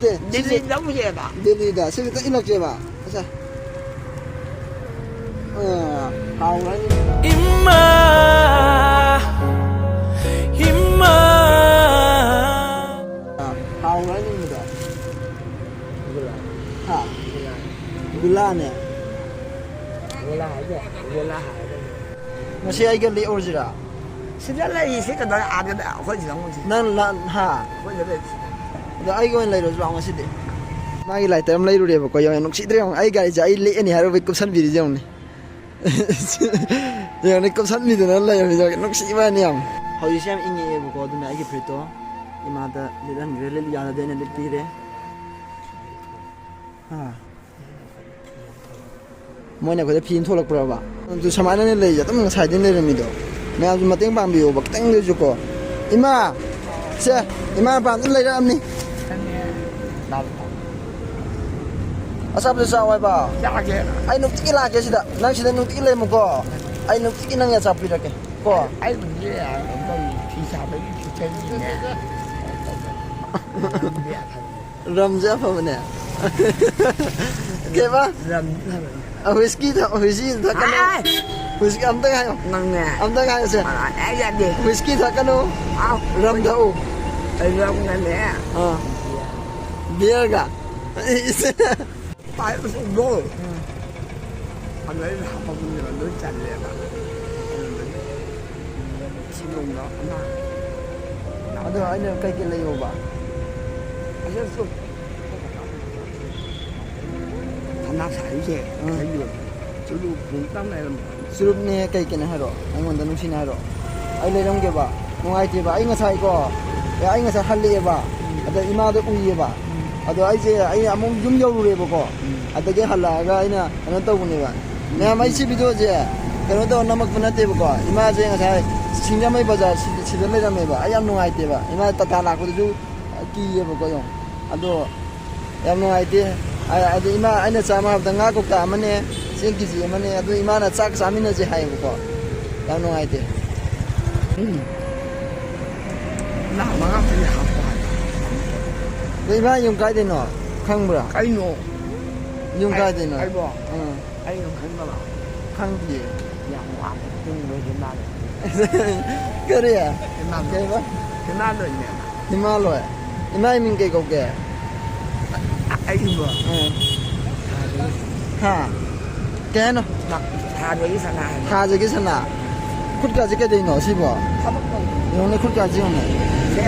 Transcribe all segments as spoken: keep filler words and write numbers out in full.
ꯅꯠꯇꯦ, ꯁꯤꯁꯦ ꯗꯤꯜꯂꯤ ꯂꯧꯁꯦꯕ꯫ ꯗꯤꯜꯂꯤꯗ꯫ ꯁꯤ ꯈꯤꯇ ꯏꯜꯂꯛꯀꯦꯕ꯫ ꯑꯁꯦ꯫ ꯑ, ꯍꯥꯎꯔꯅꯤ꯫ ꯏꯃꯥ, ꯏꯃꯥ꯫ ꯑ, ꯍꯥꯎꯔꯅꯤ ꯃꯗꯣ꯫ ꯍꯥ? ꯒꯨꯂꯥꯅꯦ꯫ ꯒꯨꯂꯥ ꯍꯥꯏꯗꯦ, ꯒꯨꯂꯥ ꯍꯥꯏꯗꯦ꯫ ꯉꯁꯤ ꯑꯩꯒ ꯂꯦꯛꯎꯔꯁꯤꯔꯥ? ꯁꯤꯗ ꯂꯩꯔꯤꯁꯤ ꯀꯩꯗꯧꯔꯦ? ꯑꯥꯗ ꯑꯩꯈꯣꯏ ꯁꯤꯗ ꯑꯃꯨꯛ ꯁꯤꯗ꯫ ꯅꯪ ꯂꯥ-, ꯍꯥ? ꯑꯩꯈꯣꯏꯗ ꯂꯩꯔꯤꯁꯤ꯫ ꯑꯗꯣ ꯑꯩꯒ ꯑꯣꯏꯅ ꯂꯩꯔꯁꯨ ꯂꯥꯛꯑꯣ ꯉꯁꯤꯗꯤ꯫ ꯃꯥꯒꯤ lighter ꯑꯃ ꯂꯩꯔꯨꯔꯦꯕꯀꯣ꯫ ꯌꯦꯡꯉꯣ, ꯅꯨꯡꯁꯤꯗ꯭ꯔꯥ ꯌꯦꯡꯉꯣ꯫ ꯑꯩ ꯒꯥꯔꯤꯁꯦ ꯑꯩ ꯂꯦꯛꯑꯅꯤ ꯍꯥꯏꯔꯨꯕꯩ ꯀꯨꯞꯁꯟꯕꯤꯔꯤꯁꯦ ꯌꯦꯡꯉꯨꯅꯦ꯫ ꯌꯦꯡꯉꯨꯅꯦ, ꯀꯨꯞꯁꯟꯕꯤꯗꯅ ꯂꯩꯔꯝꯃꯤꯁꯦ ꯌꯦꯡꯉꯨꯅꯦ꯫ ꯅꯨꯡꯁꯤꯕꯅꯤ ꯌꯥꯝ꯫ ꯍꯧꯖꯤꯛꯁꯦ ꯌꯥꯝ ꯏꯪꯉꯛꯑꯦꯕꯀꯣ, ꯑꯗꯨꯅ ꯑꯩꯒꯤ ꯐꯨꯔꯤꯠꯇꯣ ꯏꯃꯥꯗ ꯂꯤꯠꯍꯟꯈ꯭ꯔꯦ, ꯂꯤꯠꯂꯨ ꯌꯥꯗꯗꯤ ꯑꯩꯅ ꯂꯤꯠꯄꯤꯔꯦ꯫ ꯍꯥ꯫ ꯃꯣꯏꯅ ꯑꯩꯈꯣꯏꯗ ꯐꯤ ꯑꯃ ꯊꯣꯛꯂꯛꯄ꯭ꯔꯕ? ꯑꯗꯨ ꯁꯨꯃꯥꯏꯅꯅꯦ ꯂꯩꯔꯤꯁꯦ, ꯑꯗꯨꯝ ꯉꯁꯥꯏꯗꯩ ꯂꯩꯔꯝꯃꯤꯗꯣ꯫ ꯃꯌꯥꯝꯁꯨ ꯃꯇꯦꯡ ꯄꯥꯡꯕꯤꯌꯣꯕ, ꯈꯤꯇꯪꯗꯁꯨꯀꯣ꯫ ꯏꯃꯥ! ꯁꯦ, ꯏꯃꯥ ꯃꯄꯥꯟꯗ ꯂꯩꯔꯛꯑꯝꯅꯤ꯫ ꯑꯆꯥꯄꯣꯠ ꯆꯥꯎ ꯍꯥꯏꯕ꯫ ꯆꯥꯒꯦ꯫ ꯑꯩ ꯅꯨꯡꯇꯤꯒꯤ ꯂꯥꯛꯀꯦ ꯁꯤꯗ꯫ ꯅꯪ ꯁꯤꯗ ꯅꯨꯡꯇꯤꯒꯤ ꯂꯩꯔꯝꯃꯨꯀꯣ꯫ ꯑꯩ ꯅꯨꯡꯇꯤꯒꯤ ꯅꯪꯒꯤ ꯑꯆꯥꯄꯣꯠ ꯄꯤꯔꯛꯀꯦ꯫ ꯀꯣ? ꯑꯩꯕꯨꯗꯤ ꯑꯗꯨꯝ ꯐꯤ ꯁꯥꯕꯒꯤ ꯈꯤꯇꯪꯒꯤꯅꯦ꯫ ꯔꯝꯁꯦ ꯑꯐꯕꯅꯦ꯫ ꯀꯩꯕ? ꯔꯝ ꯑꯐꯕꯅꯦ꯫ ꯑ, whisky ꯊꯛ-, whisky ꯊꯛꯀꯅꯨ꯫ ꯍꯥꯏ! Whisky ꯑꯝꯇꯪ ꯍꯥꯏꯌꯣ꯫ ꯅꯪꯅꯦ꯫ ꯑꯝꯇꯪ ꯍꯥꯏꯌꯣꯁꯦ꯫ ꯑ, ꯑꯩ ꯌꯥꯗꯦ꯫ Whisky ꯊꯛꯀꯅꯨ꯫ ꯑꯥꯎ꯫ ꯔꯝ ꯊꯛꯎ꯫ ꯑꯩ ꯔꯝꯅꯅꯦ꯫ ꯑꯥ꯫ Beerꯒ? ꯄꯥꯏꯞ ꯑꯆꯧꯕꯗꯣ꯫ ꯎꯝ꯫ ꯑꯗꯩꯗ ꯍꯥꯞꯄꯛꯄꯅꯦꯕ, ꯂꯣꯏ ꯆꯜꯂꯦꯕ꯫ ꯁꯤꯂꯣꯡꯗ ꯑꯃ꯫ ꯑꯗꯣ ꯑꯩꯅ ꯀꯩꯀꯩ ꯂꯩꯌꯣꯕ? ꯑꯗꯨꯁꯨ ꯁꯅꯥ ꯁꯥꯔꯤꯁꯦ ꯎꯝ꯫ ꯂꯩꯌꯣ꯫ ꯆꯨꯔꯨꯞ ꯄꯨꯡꯇꯝ ꯂꯩꯔꯝꯃꯦ꯫ ꯆꯨꯔꯨꯞꯅꯦ ꯀꯩ ꯀꯩꯅꯣ ꯍꯥꯏꯔꯣ, ꯑꯩꯉꯣꯟꯗ ꯅꯨꯡꯁꯤꯅ ꯍꯥꯏꯔꯣ꯫ ꯑꯩ ꯂꯩꯔꯝꯒꯦꯕ꯫ ꯅꯨꯡꯉꯥꯏꯇꯦꯕ꯫ ꯑꯩ ꯉꯁꯥꯏꯀꯣ, ꯑꯦ, ꯑꯩ ꯉꯁꯥꯏ ꯍꯜꯂꯛꯑꯦꯕ꯫ ꯎꯝ꯫ ꯑꯗ ꯏꯃꯥꯗꯣ ꯎꯏꯌꯦꯕ꯫ ꯎꯝ꯫ ꯑꯗꯣ ꯑꯩꯁꯦ, ꯑꯩ ꯑꯃꯨꯛ ꯌꯨꯝ ꯌꯧꯔꯨꯔꯦꯕꯀꯣ꯫ ꯎꯝ꯫ ꯑꯗꯒꯤ ꯍꯜꯂꯛꯑꯒ ꯑꯩꯅ ꯀꯩꯅꯣ ꯇꯧꯕꯅꯦꯕ꯫ ꯃꯌꯥꯝ, ꯑꯩ ꯁꯤ videoꯁꯦ ꯀꯩꯅꯣ ꯇꯧꯔ ꯅꯝꯃꯛꯄ ꯅꯠꯇꯦꯕꯀꯣ꯫ ꯏꯃꯥꯁꯦ ꯉꯁꯥꯏ ꯁꯤꯡꯖꯃꯩ ꯕꯖꯥꯔ ꯁꯤꯗ, ꯁꯤꯗ ꯂꯩꯔꯝꯃꯦꯕ꯫ ꯑꯩ ꯌꯥꯝ ꯅꯨꯡꯉꯥꯏꯇꯦꯕ꯫ ꯏꯃꯥ ꯇꯥꯇꯥ ꯂꯥꯛꯄꯗꯁꯨ ꯀꯤꯌꯦꯕꯀꯣ ꯌꯥꯝ꯫ ꯑꯗꯣ ꯌꯥꯝ ꯅꯨꯡꯉꯥꯏꯇꯦ꯫ ꯑ-, ꯑꯗꯨ ꯏꯃꯥ, ꯑꯩꯅ ꯆꯥꯝꯃ ꯍꯥꯏꯕꯗ ꯉꯥ ꯀꯧꯇꯥ ꯑꯃꯅꯦ, ꯆꯦꯡ ꯀꯦꯖꯤ ꯑꯃꯅꯦ, ꯑꯗꯨ ꯏꯃꯥꯅ ꯆꯥꯛ ꯆꯥꯃꯤꯟꯅꯁꯦ ꯍꯥꯏꯌꯦꯕꯀꯣ꯫ ꯌꯥꯝ ꯅꯨꯡꯉꯥꯏꯇꯦ꯫ ꯎꯝ꯫ ꯂꯥꯛ ꯃꯉꯥ ꯈꯛꯇꯅꯦ ꯍꯥꯞꯄꯣ ꯍꯥꯏꯕ꯫ ꯏꯃꯥ ꯌꯨꯝ ꯀꯥꯏꯗꯩꯅꯣ? ꯈꯪꯕ꯭ꯔꯥ? ꯀꯩꯅꯣ? ꯌꯨꯝ ꯑꯩ- ꯀꯥꯏꯗꯩꯅꯣ? ꯑꯩꯕꯣ? ꯑꯥ꯫ ꯑꯩ ꯌꯨꯝ ꯈꯪꯗꯕ? ꯈꯪꯗꯤꯌꯦ꯫ ꯌꯥꯝ ꯋꯥꯡꯉꯦ꯫ ꯌꯨꯝ ꯂꯣꯏꯗꯤ ꯃꯥꯜꯂꯦ꯫ ꯀꯔꯤ? ꯏꯃꯥ ꯂꯣꯏ꯫ ꯀꯩꯕ? ꯏꯃꯥ ꯂꯣꯏꯅꯦ꯫ ꯏꯃꯥ ꯂꯣꯏ꯫ ꯏꯃꯥ ꯃꯤꯡ ꯀꯩ ꯀꯧꯒꯦ? ꯑꯩꯕꯣ? ꯑꯥ꯫ ꯍꯥ? ꯀꯩ ꯍꯥꯏꯅꯣ? ꯊꯥꯗꯒꯤ ꯁꯅꯥ ꯍꯥꯏꯕ꯫ ꯊꯥꯖꯒꯤ ꯁꯅꯥ꯫ ꯈꯨꯠꯀꯥꯁꯦ ꯀꯩꯗꯧꯅꯣ ꯁꯤꯕꯣ? ꯊꯕꯛ ꯇꯧꯕ꯫ ꯌꯦꯡꯉꯨꯅꯦ, ꯈꯨꯠꯀꯥꯁꯦ ꯌꯦꯡꯉꯨꯅꯦ꯫ ꯁꯦ,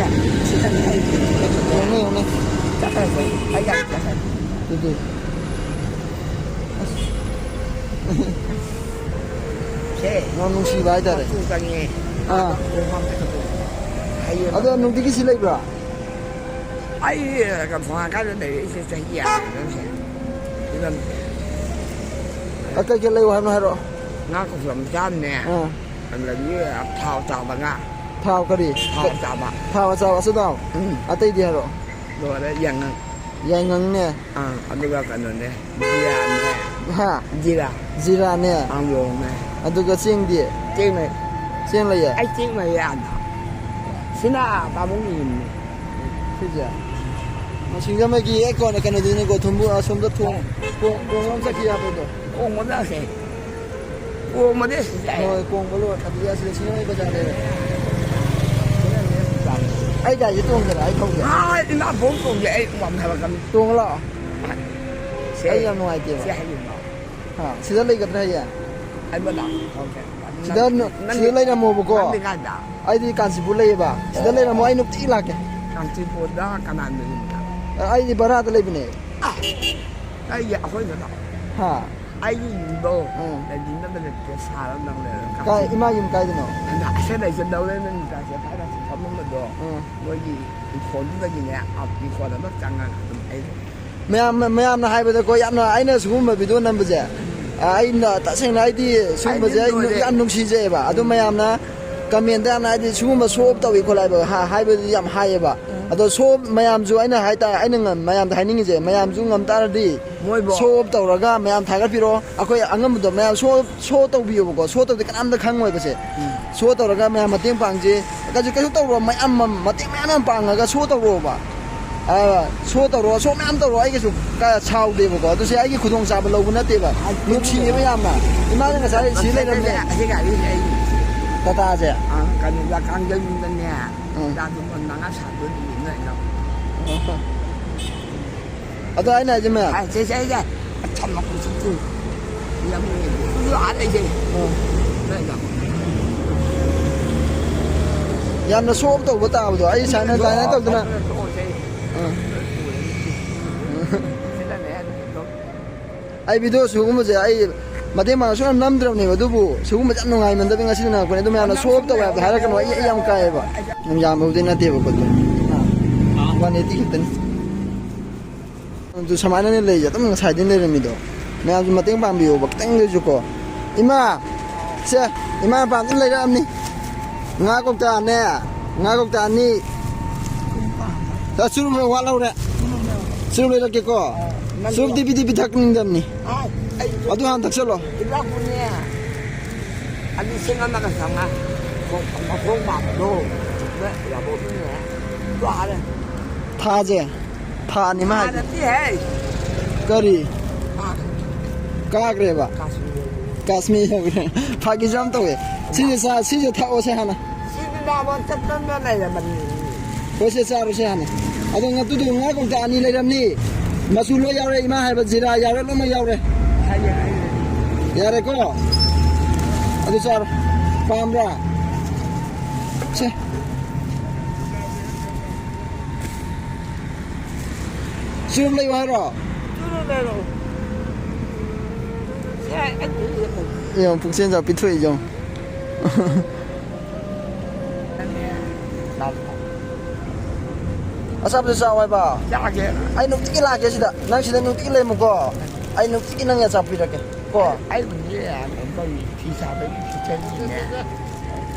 ꯁꯤꯗꯅꯦ ꯑꯩ꯫ ꯌꯦꯡꯉꯨꯅꯦ, ꯌꯦꯡꯉꯨꯅꯦ꯫ ꯆꯠꯈ꯭ꯔꯁꯦ꯫ ꯑꯩ ꯌꯥꯝ ꯆꯠꯈ꯭ꯔꯦ꯫ ꯑꯗꯨꯗꯤ꯫ ꯑꯁ꯫ ꯁꯦ꯫ ꯌꯥꯝ ꯅꯨꯡꯁꯤꯕ ꯍꯥꯏꯇꯥꯔꯦ꯫ ꯃꯆꯨ ꯆꯪꯉꯦ꯫ ꯑꯥ꯫ ꯀꯣꯡꯐꯥꯡ ꯆꯠꯈ꯭ꯔꯦ꯫ ꯍꯌꯦꯡ ꯑꯗꯣ ꯅꯨꯡꯇꯤꯒꯤ ꯁꯤ ꯂꯩꯕ꯭ꯔꯥ? ꯑꯩ ꯀꯟꯐꯥꯡ ꯀꯥꯏꯗ ꯂꯩꯔꯛꯏꯁꯦ ꯆꯍꯤ ꯌꯥꯝꯃꯦ ꯁꯦ꯫ ꯐꯤꯕꯝꯁꯦ꯫ ꯑ, ꯀꯩꯀꯩ ꯂꯩꯌꯣ ꯍꯥꯏꯕꯅꯣ ꯍꯥꯏꯔꯛꯑꯣ꯫ ꯉꯥ ꯀꯧꯇꯥ ꯃꯆꯥ ꯑꯃꯅꯦ꯫ ꯑꯥ꯫ ꯑꯗꯒꯤ ꯊꯥꯎ ꯆꯥꯕ ꯉꯥ꯫ ꯊꯥꯎ ꯀꯔꯤ? ꯊꯥꯎ ꯆꯥꯕ꯫ ꯊꯥꯎ ꯑꯆꯥꯕ ꯑꯆꯥꯊꯥꯎ꯫ ꯎꯝ꯫ ꯑꯇꯩꯗꯤ ꯍꯥꯏꯔꯛꯑꯣ꯫ ꯂꯣꯏꯔꯦ ꯌꯥꯏꯉꯪ꯫ ꯌꯥꯏꯉꯪꯅꯦ꯫ ꯑꯥ, ꯑꯗꯨꯒ ꯀꯩꯅꯣꯅꯦ꯫ ꯖꯤꯔꯥꯅꯦ꯫ ꯍꯥ? ꯖꯤꯔꯥ꯫ ꯖꯤꯔꯥꯅꯦ꯫ ꯑꯥ, ꯂꯣꯡꯅꯦ꯫ ꯑꯗꯨꯒ ꯆꯦꯡꯗꯤ? ꯆꯦꯡꯅꯦ꯫ ꯆꯦꯡ ꯂꯩꯌꯦ? ꯑꯩ ꯆꯦꯡ ꯂꯩꯌꯦ ꯑꯥꯗ꯫ ꯁꯤꯅ ꯄꯥꯕꯨꯡꯒꯤ ꯌꯨꯝꯅꯤ꯫ ꯁꯤꯁꯦ? ꯁꯤꯡꯖꯃꯩꯒꯤ ꯍꯦꯛ ꯀꯣꯟꯅ ꯀꯩꯅꯣꯗꯨꯅꯤꯀꯣ, ꯊꯨꯝꯕꯨ-, ꯑꯁꯣꯝꯗ ꯊꯣꯡ, ꯀꯣꯡ, ꯀꯣꯡ ꯑꯃ ꯆꯠꯈꯤ ꯍꯥꯏꯕꯗꯣ꯫ ꯀꯣꯡꯕꯗ ꯁꯦ꯫ ꯀꯣꯡꯕꯗ ꯁꯤꯗ꯫ ꯍꯣꯏ, ꯀꯣꯡꯕ ꯂꯣꯏ꯫ ꯑꯗꯨꯗꯤ ꯑꯁꯤꯗ ꯁꯤꯡꯖꯃꯩ ꯕꯖꯥꯔ ꯂꯩꯔꯦ꯫ ꯑꯩ ꯒꯥꯔꯤꯁꯦ ꯇꯣꯡꯗꯅ ꯑꯩ ꯊꯧꯒꯦ꯫ ꯑꯥ, ꯏꯃꯥ ꯐꯣꯟ ꯇꯧꯒꯦ꯫ ꯑꯩ ꯋꯥꯡꯊꯔꯛꯀꯅꯤ꯫ ꯇꯣꯡꯉ ꯂꯥꯛꯑꯣ꯫ ꯁꯦ꯫ ꯑꯩ ꯌꯥꯝ ꯅꯨꯡꯉꯥꯏꯇꯦꯕ꯫ ꯁꯦ ꯍꯥꯏꯌꯨ ꯂꯥꯎ꯫ ꯍꯥ, ꯁꯤꯗ ꯂꯩꯒꯗ꯭ꯔꯥ ꯍꯌꯦꯡ? ꯑꯩꯕꯨ ꯂꯥꯎ꯫ ꯊꯧꯒꯦ꯫ ꯁꯤꯗ ꯅ-, ꯅꯪ-, ꯁꯤꯗ ꯂꯩꯔꯝꯃꯣꯕꯀꯣ꯫ ꯅꯪꯗꯤ ꯀꯥꯏꯗ? ꯑꯩꯗꯤ ꯀꯥꯟꯆꯤꯄꯨꯔ ꯂꯩꯌꯦꯕ꯫ ꯁꯤꯗ ꯂꯩꯔꯝꯃꯣ, ꯑꯩ ꯅꯨꯡꯇꯤꯒꯤ ꯂꯥꯛꯀꯦ꯫ ꯀꯥꯟꯆꯤꯄꯨꯔꯗ ꯀꯅꯥ ꯃꯌꯨꯝꯗ? ꯑꯩꯗꯤ ꯚꯔꯥꯗ ꯂꯩꯕꯅꯦ꯫ ꯑꯩꯒꯤ ꯑꯩꯈꯣꯏꯗ ꯂꯥꯎ꯫ ꯍꯥ? ꯑꯩꯒꯤ ꯌꯨꯝꯗꯣ ꯎꯝ꯫ ꯂꯩꯅꯤꯡꯗꯕ ꯂꯩꯇꯦ, ꯁꯥꯔ ꯅꯪ ꯂꯩꯔꯒ꯫ ꯀꯥꯏ, ꯏꯃꯥꯒꯤ ꯌꯨꯝ ꯀꯥꯏꯗꯅꯣ? ꯑꯁꯦ ꯂꯩꯁꯦ ꯂꯧꯔꯦ ꯅꯪ ꯇꯥꯁꯦ ꯐꯥꯏꯅ ꯐꯝꯃꯝꯕꯗꯣ꯫ ꯎꯝ꯫ ꯃꯣꯏꯒꯤ ꯏꯪꯈꯣꯜꯗꯨꯗꯒꯤꯅꯦ, ꯑ, ꯏꯪꯈꯣꯜ ꯑꯃ ꯆꯪꯉꯒ ꯑꯗꯨꯝ ꯑꯩ ꯂꯩ꯫ ꯃꯌꯥꯝ, ꯃꯌꯥꯝꯅ ꯍꯥꯏꯕꯗꯀꯣ, ꯌꯥꯝꯅ, ꯑꯩꯅ ꯁꯤꯒꯨꯝꯕ ꯚꯤꯗꯤꯑꯣ ꯅꯝꯕꯁꯦ, ꯑ, ꯑꯩꯅ ꯇꯁꯦꯡꯅ ꯑꯩꯗꯤ ꯁꯤꯒꯨꯝꯕꯁꯦ ꯑꯩꯗꯤ ꯑꯩ ꯂꯣꯏꯔꯦ꯫ ꯌꯥꯝ ꯅꯨꯡꯁꯤꯖꯩꯑꯕ꯫ ꯑꯗꯨ ꯃꯌꯥꯝꯅ ꯀꯃꯦꯟꯗ ꯌꯥꯝꯅ ꯍꯥꯏꯗꯤ ꯁꯤꯒꯨꯝꯕ ꯁꯣ ꯑꯣꯞ ꯇꯧꯏ ꯈꯣꯠꯂꯤ ꯍꯥꯏꯕ ꯍꯥ-, ꯍꯥꯏꯕꯗꯤ ꯌꯥꯝ ꯍꯥꯏꯌꯦꯕ꯫ ꯑꯗꯣ ꯁꯣ ꯑꯣꯞ ꯃꯌꯥꯝꯁꯨ ꯑꯩꯅ ꯍꯥꯏꯇꯥꯔꯦ, ꯑꯩꯅ ꯉꯝ-, ꯃꯌꯥꯝꯗ ꯍꯥꯏꯅꯤꯡꯉꯤꯁꯦ, ꯃꯌꯥꯝꯁꯨ ꯉꯝ ꯇꯥꯔꯗꯤ ꯃꯣꯏꯕꯣ꯫ ꯁꯣ ꯑꯣꯞ ꯇꯧꯔꯒ ꯃꯌꯥꯝ ꯊꯥꯒꯠꯄꯤꯔꯣ꯫ ꯑꯩꯈꯣꯏ ꯑꯉꯝꯕꯗꯣ ꯃꯌꯥꯝ ꯁꯣ, ꯁꯣ ꯇꯧꯕꯤꯌꯣꯕꯀꯣ꯫ ꯁꯣ ꯇꯧꯗꯤ ꯀꯅꯥꯝꯇ ꯈꯪꯉꯣꯏꯕꯁꯦ꯫ ꯁꯣ ꯇꯧꯔꯒ ꯃꯌꯥꯝ ꯃꯇꯦꯡ ꯄꯥꯡꯁꯦ꯫ ꯀꯩꯁꯨ, ꯀꯩꯁꯨ ꯇꯧꯔꯣ, ꯃꯌꯥꯝ ꯃ-, ꯃꯇꯦꯡ ꯃꯌꯥꯝ ꯌꯥꯝ ꯄꯥꯡꯉꯒ ꯁꯣ ꯇꯧꯔꯣꯕ꯫ ꯑꯥ, ꯁꯣ ꯇꯧꯔꯣ, ꯁꯣ ꯃꯌꯥꯝ ꯇꯧꯔꯣ, ꯑꯩ ꯀꯩꯁꯨ ꯀ-, ꯁꯥꯎꯗꯦꯕꯀꯣ꯫ ꯑꯗꯨꯁꯦ ꯑꯩꯒꯤ ꯈꯨꯗꯣꯡꯆꯥꯕ ꯂꯧꯕ ꯅꯠꯇꯦꯕ꯫ ꯅꯨꯡꯁꯤꯌꯦꯕ ꯌꯥꯝꯅ꯫ ꯏꯃꯥꯅ ꯉꯁꯥꯏ ꯁꯤ ꯂꯩꯔꯝꯃꯦ꯫ ꯑꯁꯤ ꯒꯥꯔꯤꯁꯦ ꯑꯩ ꯇꯥꯇꯥꯁꯦ꯫ ꯑꯥ, ꯀꯩꯅꯣꯗ ꯀꯥꯡꯖꯩꯕꯨꯡꯗꯅꯦ꯫ ꯎꯝ꯫ ꯆꯥ ꯗꯨꯀꯥꯟ ꯃꯉꯥ ꯁꯥꯗꯣꯏꯅꯤ ꯅꯣꯏꯅ꯫ ꯑꯗꯣ ꯑꯩꯅ ꯍꯥꯏꯁꯦ ꯃꯌꯥꯝ꯫ ꯑꯥ, ꯁꯦ, ꯁꯦ, ꯁꯦ꯫ ꯑꯆꯝꯕ ꯈꯨꯠꯁꯨꯠꯇꯨ꯫ ꯌꯥꯝ ꯂꯩ꯫ ꯑꯗꯨꯁꯨ ꯑꯥ ꯂꯩꯁꯦ꯫ ꯑꯥ꯫ ꯅꯣꯏꯅ꯫ ꯌꯥꯝꯅ ꯁꯣ ꯑꯣꯐ ꯇꯧꯕ ꯇꯥꯕꯗꯣ꯫ ꯑꯩ ꯁꯨꯃꯥꯏꯅ, ꯑꯗꯨꯃꯥꯏꯅ ꯇꯧꯗꯅ꯫ ꯇꯣꯛꯑꯁꯦ꯫ ꯑꯥ꯫ ꯁꯤꯗꯅꯦ ꯑꯗꯨꯝ꯫ ꯑꯩ ꯚꯤꯗꯤꯑꯣ ꯁꯤꯒꯨꯝꯕꯁꯦ ꯑꯩ ꯃꯇꯦꯡ ꯄꯥꯡ ꯁꯨꯡꯅꯝ ꯅꯝꯗ꯭ꯔꯕꯅꯦꯕ, ꯑꯗꯨꯕꯨ ꯁꯤꯒꯨꯝꯕꯁꯦ ꯌꯥꯝ ꯅꯨꯡꯉꯥꯏꯃꯟꯗꯕꯒꯤ ꯉꯁꯤꯗꯤ ꯅꯪꯉꯛꯄꯅꯦ꯫ ꯑꯗꯨ ꯃꯌꯥꯝꯅ ꯁꯣ ꯑꯣꯐ ꯇꯧꯋꯦ ꯍꯥꯏꯕꯗꯣ ꯍꯥꯏꯔꯛꯀꯅꯨ, ꯑꯩ, ꯑꯩ ꯌꯥꯝ ꯀꯥꯏꯑꯦꯕ꯫ ꯌꯥꯝ ꯌꯥꯝꯕꯕꯨꯗꯤ ꯅꯠꯇꯦꯕꯀꯣ, ꯑꯗꯨ ꯋꯥꯟ ꯑꯩꯠꯇꯤ ꯈꯛꯇꯅꯤ꯫ ꯑꯗꯨ ꯁꯨꯃꯥꯏꯅꯅꯦ ꯂꯩꯁꯦ, ꯑꯗꯨꯝ ꯉꯁꯥꯏꯗꯩ ꯂꯩꯔꯝꯃꯤꯗꯣ꯫ ꯃꯌꯥꯝꯁꯨ ꯃꯇꯦꯡ ꯄꯥꯡꯕꯤꯌꯣꯕ ꯈꯤꯇꯪꯗꯁꯨꯀꯣ꯫ ꯏꯃꯥ! ꯁꯦ, ꯏꯃꯥ ꯃꯄꯥꯟꯗ ꯂꯩꯔꯛꯑꯕꯅꯤ꯫ ꯉꯥ ꯀꯧꯇꯥꯅꯦ, ꯉꯥ ꯀꯧꯇꯥ ꯑꯅꯤ꯫ ꯁꯦ, ꯆꯨꯔꯨꯞ ꯋꯥꯠꯍꯧꯔꯦ꯫ ꯆꯨꯔꯨꯞ ꯂꯩꯔꯛꯀꯦꯀꯣ꯫ ꯆꯨꯔꯨꯞꯇꯤ ꯄꯤꯗꯤ ꯄꯤꯊꯛꯅꯤꯡꯗꯕꯅꯤ꯫ ꯑꯗꯨ ꯍꯥꯟꯅ ꯊꯛꯆꯜꯂꯣ꯫ ꯏꯕꯥꯄꯨꯅꯦ꯫ ꯑꯗꯨ ꯂꯤꯁꯤꯡ ꯑꯃꯒ ꯆꯥꯝꯃꯉꯥ꯫ ꯃꯈꯣꯡ ꯄꯥꯟꯕꯗꯣ꯫ ꯌꯥꯕꯣꯛꯅꯦ꯫ ꯑꯗꯨ ꯍꯥꯏꯔꯦ꯫ ꯊꯥꯁꯦ꯫ ꯊꯥ ꯑꯅꯤ ꯑꯃ ꯍꯥꯏꯁꯦ꯫ ꯍꯥꯟꯅꯗꯤ ꯍꯦ꯫ ꯀꯔꯤ? ꯊꯥ꯫ ꯀꯥꯈ꯭ꯔꯦꯕ? ꯀꯥꯁꯃꯤꯔ꯫ ꯀꯥꯁꯃꯤꯔ ꯌꯧꯈ꯭ꯔꯦ꯫ ꯐꯥꯒꯤꯁꯨ ꯌꯥꯝ ꯇꯧꯋꯦ꯫ ꯁꯤꯁꯦ ꯆꯥ-, ꯁꯤꯁꯦ ꯊꯛꯑꯣꯁꯦ ꯍꯥꯟꯅ꯫ ꯁꯤꯗꯤ ꯅꯥꯕ ꯆꯠꯇꯅ ꯂꯩꯔꯕꯅꯤ꯫ ꯍꯣꯏ, ꯁꯦ ꯆꯥꯔꯣꯁꯦ ꯍꯥꯟꯅ꯫ ꯑꯗꯣ ꯉꯥꯇꯨꯗꯨ ꯉꯥ ꯀꯧꯇꯥ ꯑꯅꯤ ꯂꯩꯔꯝꯅꯤ꯫ ꯃꯆꯨ ꯂꯣꯏ ꯌꯥꯎꯔꯦ, ꯏꯃꯥ ꯍꯥꯏꯕ ꯖꯤꯔꯥ ꯌꯥꯎꯔꯦ, ꯂꯣꯏꯅꯃꯛ ꯌꯥꯎꯔꯦ꯫ ꯍꯥꯏꯌꯦ, ꯍꯥꯏꯌꯦ꯫ ꯌꯥꯔꯦꯀꯣ? ꯑꯗꯨ ꯆꯥꯔꯣ꯫ ꯄꯥꯝꯕ꯭ꯔꯥ? ꯁꯦ꯫ ꯆꯨꯔꯨꯞ ꯂꯩꯌꯨ ꯍꯥꯏꯔꯣ? ꯆꯨꯔꯨꯞ ꯂꯩꯔꯛꯑꯣ꯫ ꯁꯦ, ꯑꯩ ꯄꯨꯔꯛꯑꯣ꯫ ꯌꯦꯡꯉꯣ, ꯄꯨꯛꯆꯦꯜ ꯆꯥꯎ ꯄꯤꯊꯣꯛꯏ ꯌꯦꯡꯉꯣ꯫ ꯑꯆꯥꯄꯣꯠ ꯆꯥꯎ ꯍꯥꯏꯕ꯫ ꯆꯥꯒꯦ꯫ ꯑꯩ ꯅꯨꯡꯇꯤꯒꯤ ꯂꯥꯛꯀꯦ ꯁꯤꯗ꯫ ꯅꯪ ꯁꯤꯗ ꯅꯨꯡꯇꯤꯒꯤ ꯂꯩꯔꯝꯃꯨꯀꯣ꯫ ꯑꯩ ꯅꯨꯡꯇꯤꯒꯤ ꯅꯪꯒꯤ ꯑꯆꯥꯄꯣꯠ ꯄꯤꯔꯛꯀꯦ ꯀꯣ꯫ ꯑꯩꯕꯨꯗꯤ ꯀꯩꯅꯣ ꯇꯧꯔꯤ, ꯐꯤ ꯁꯥꯕꯒꯤ ꯐꯤꯆꯔꯒꯤꯅꯦ꯫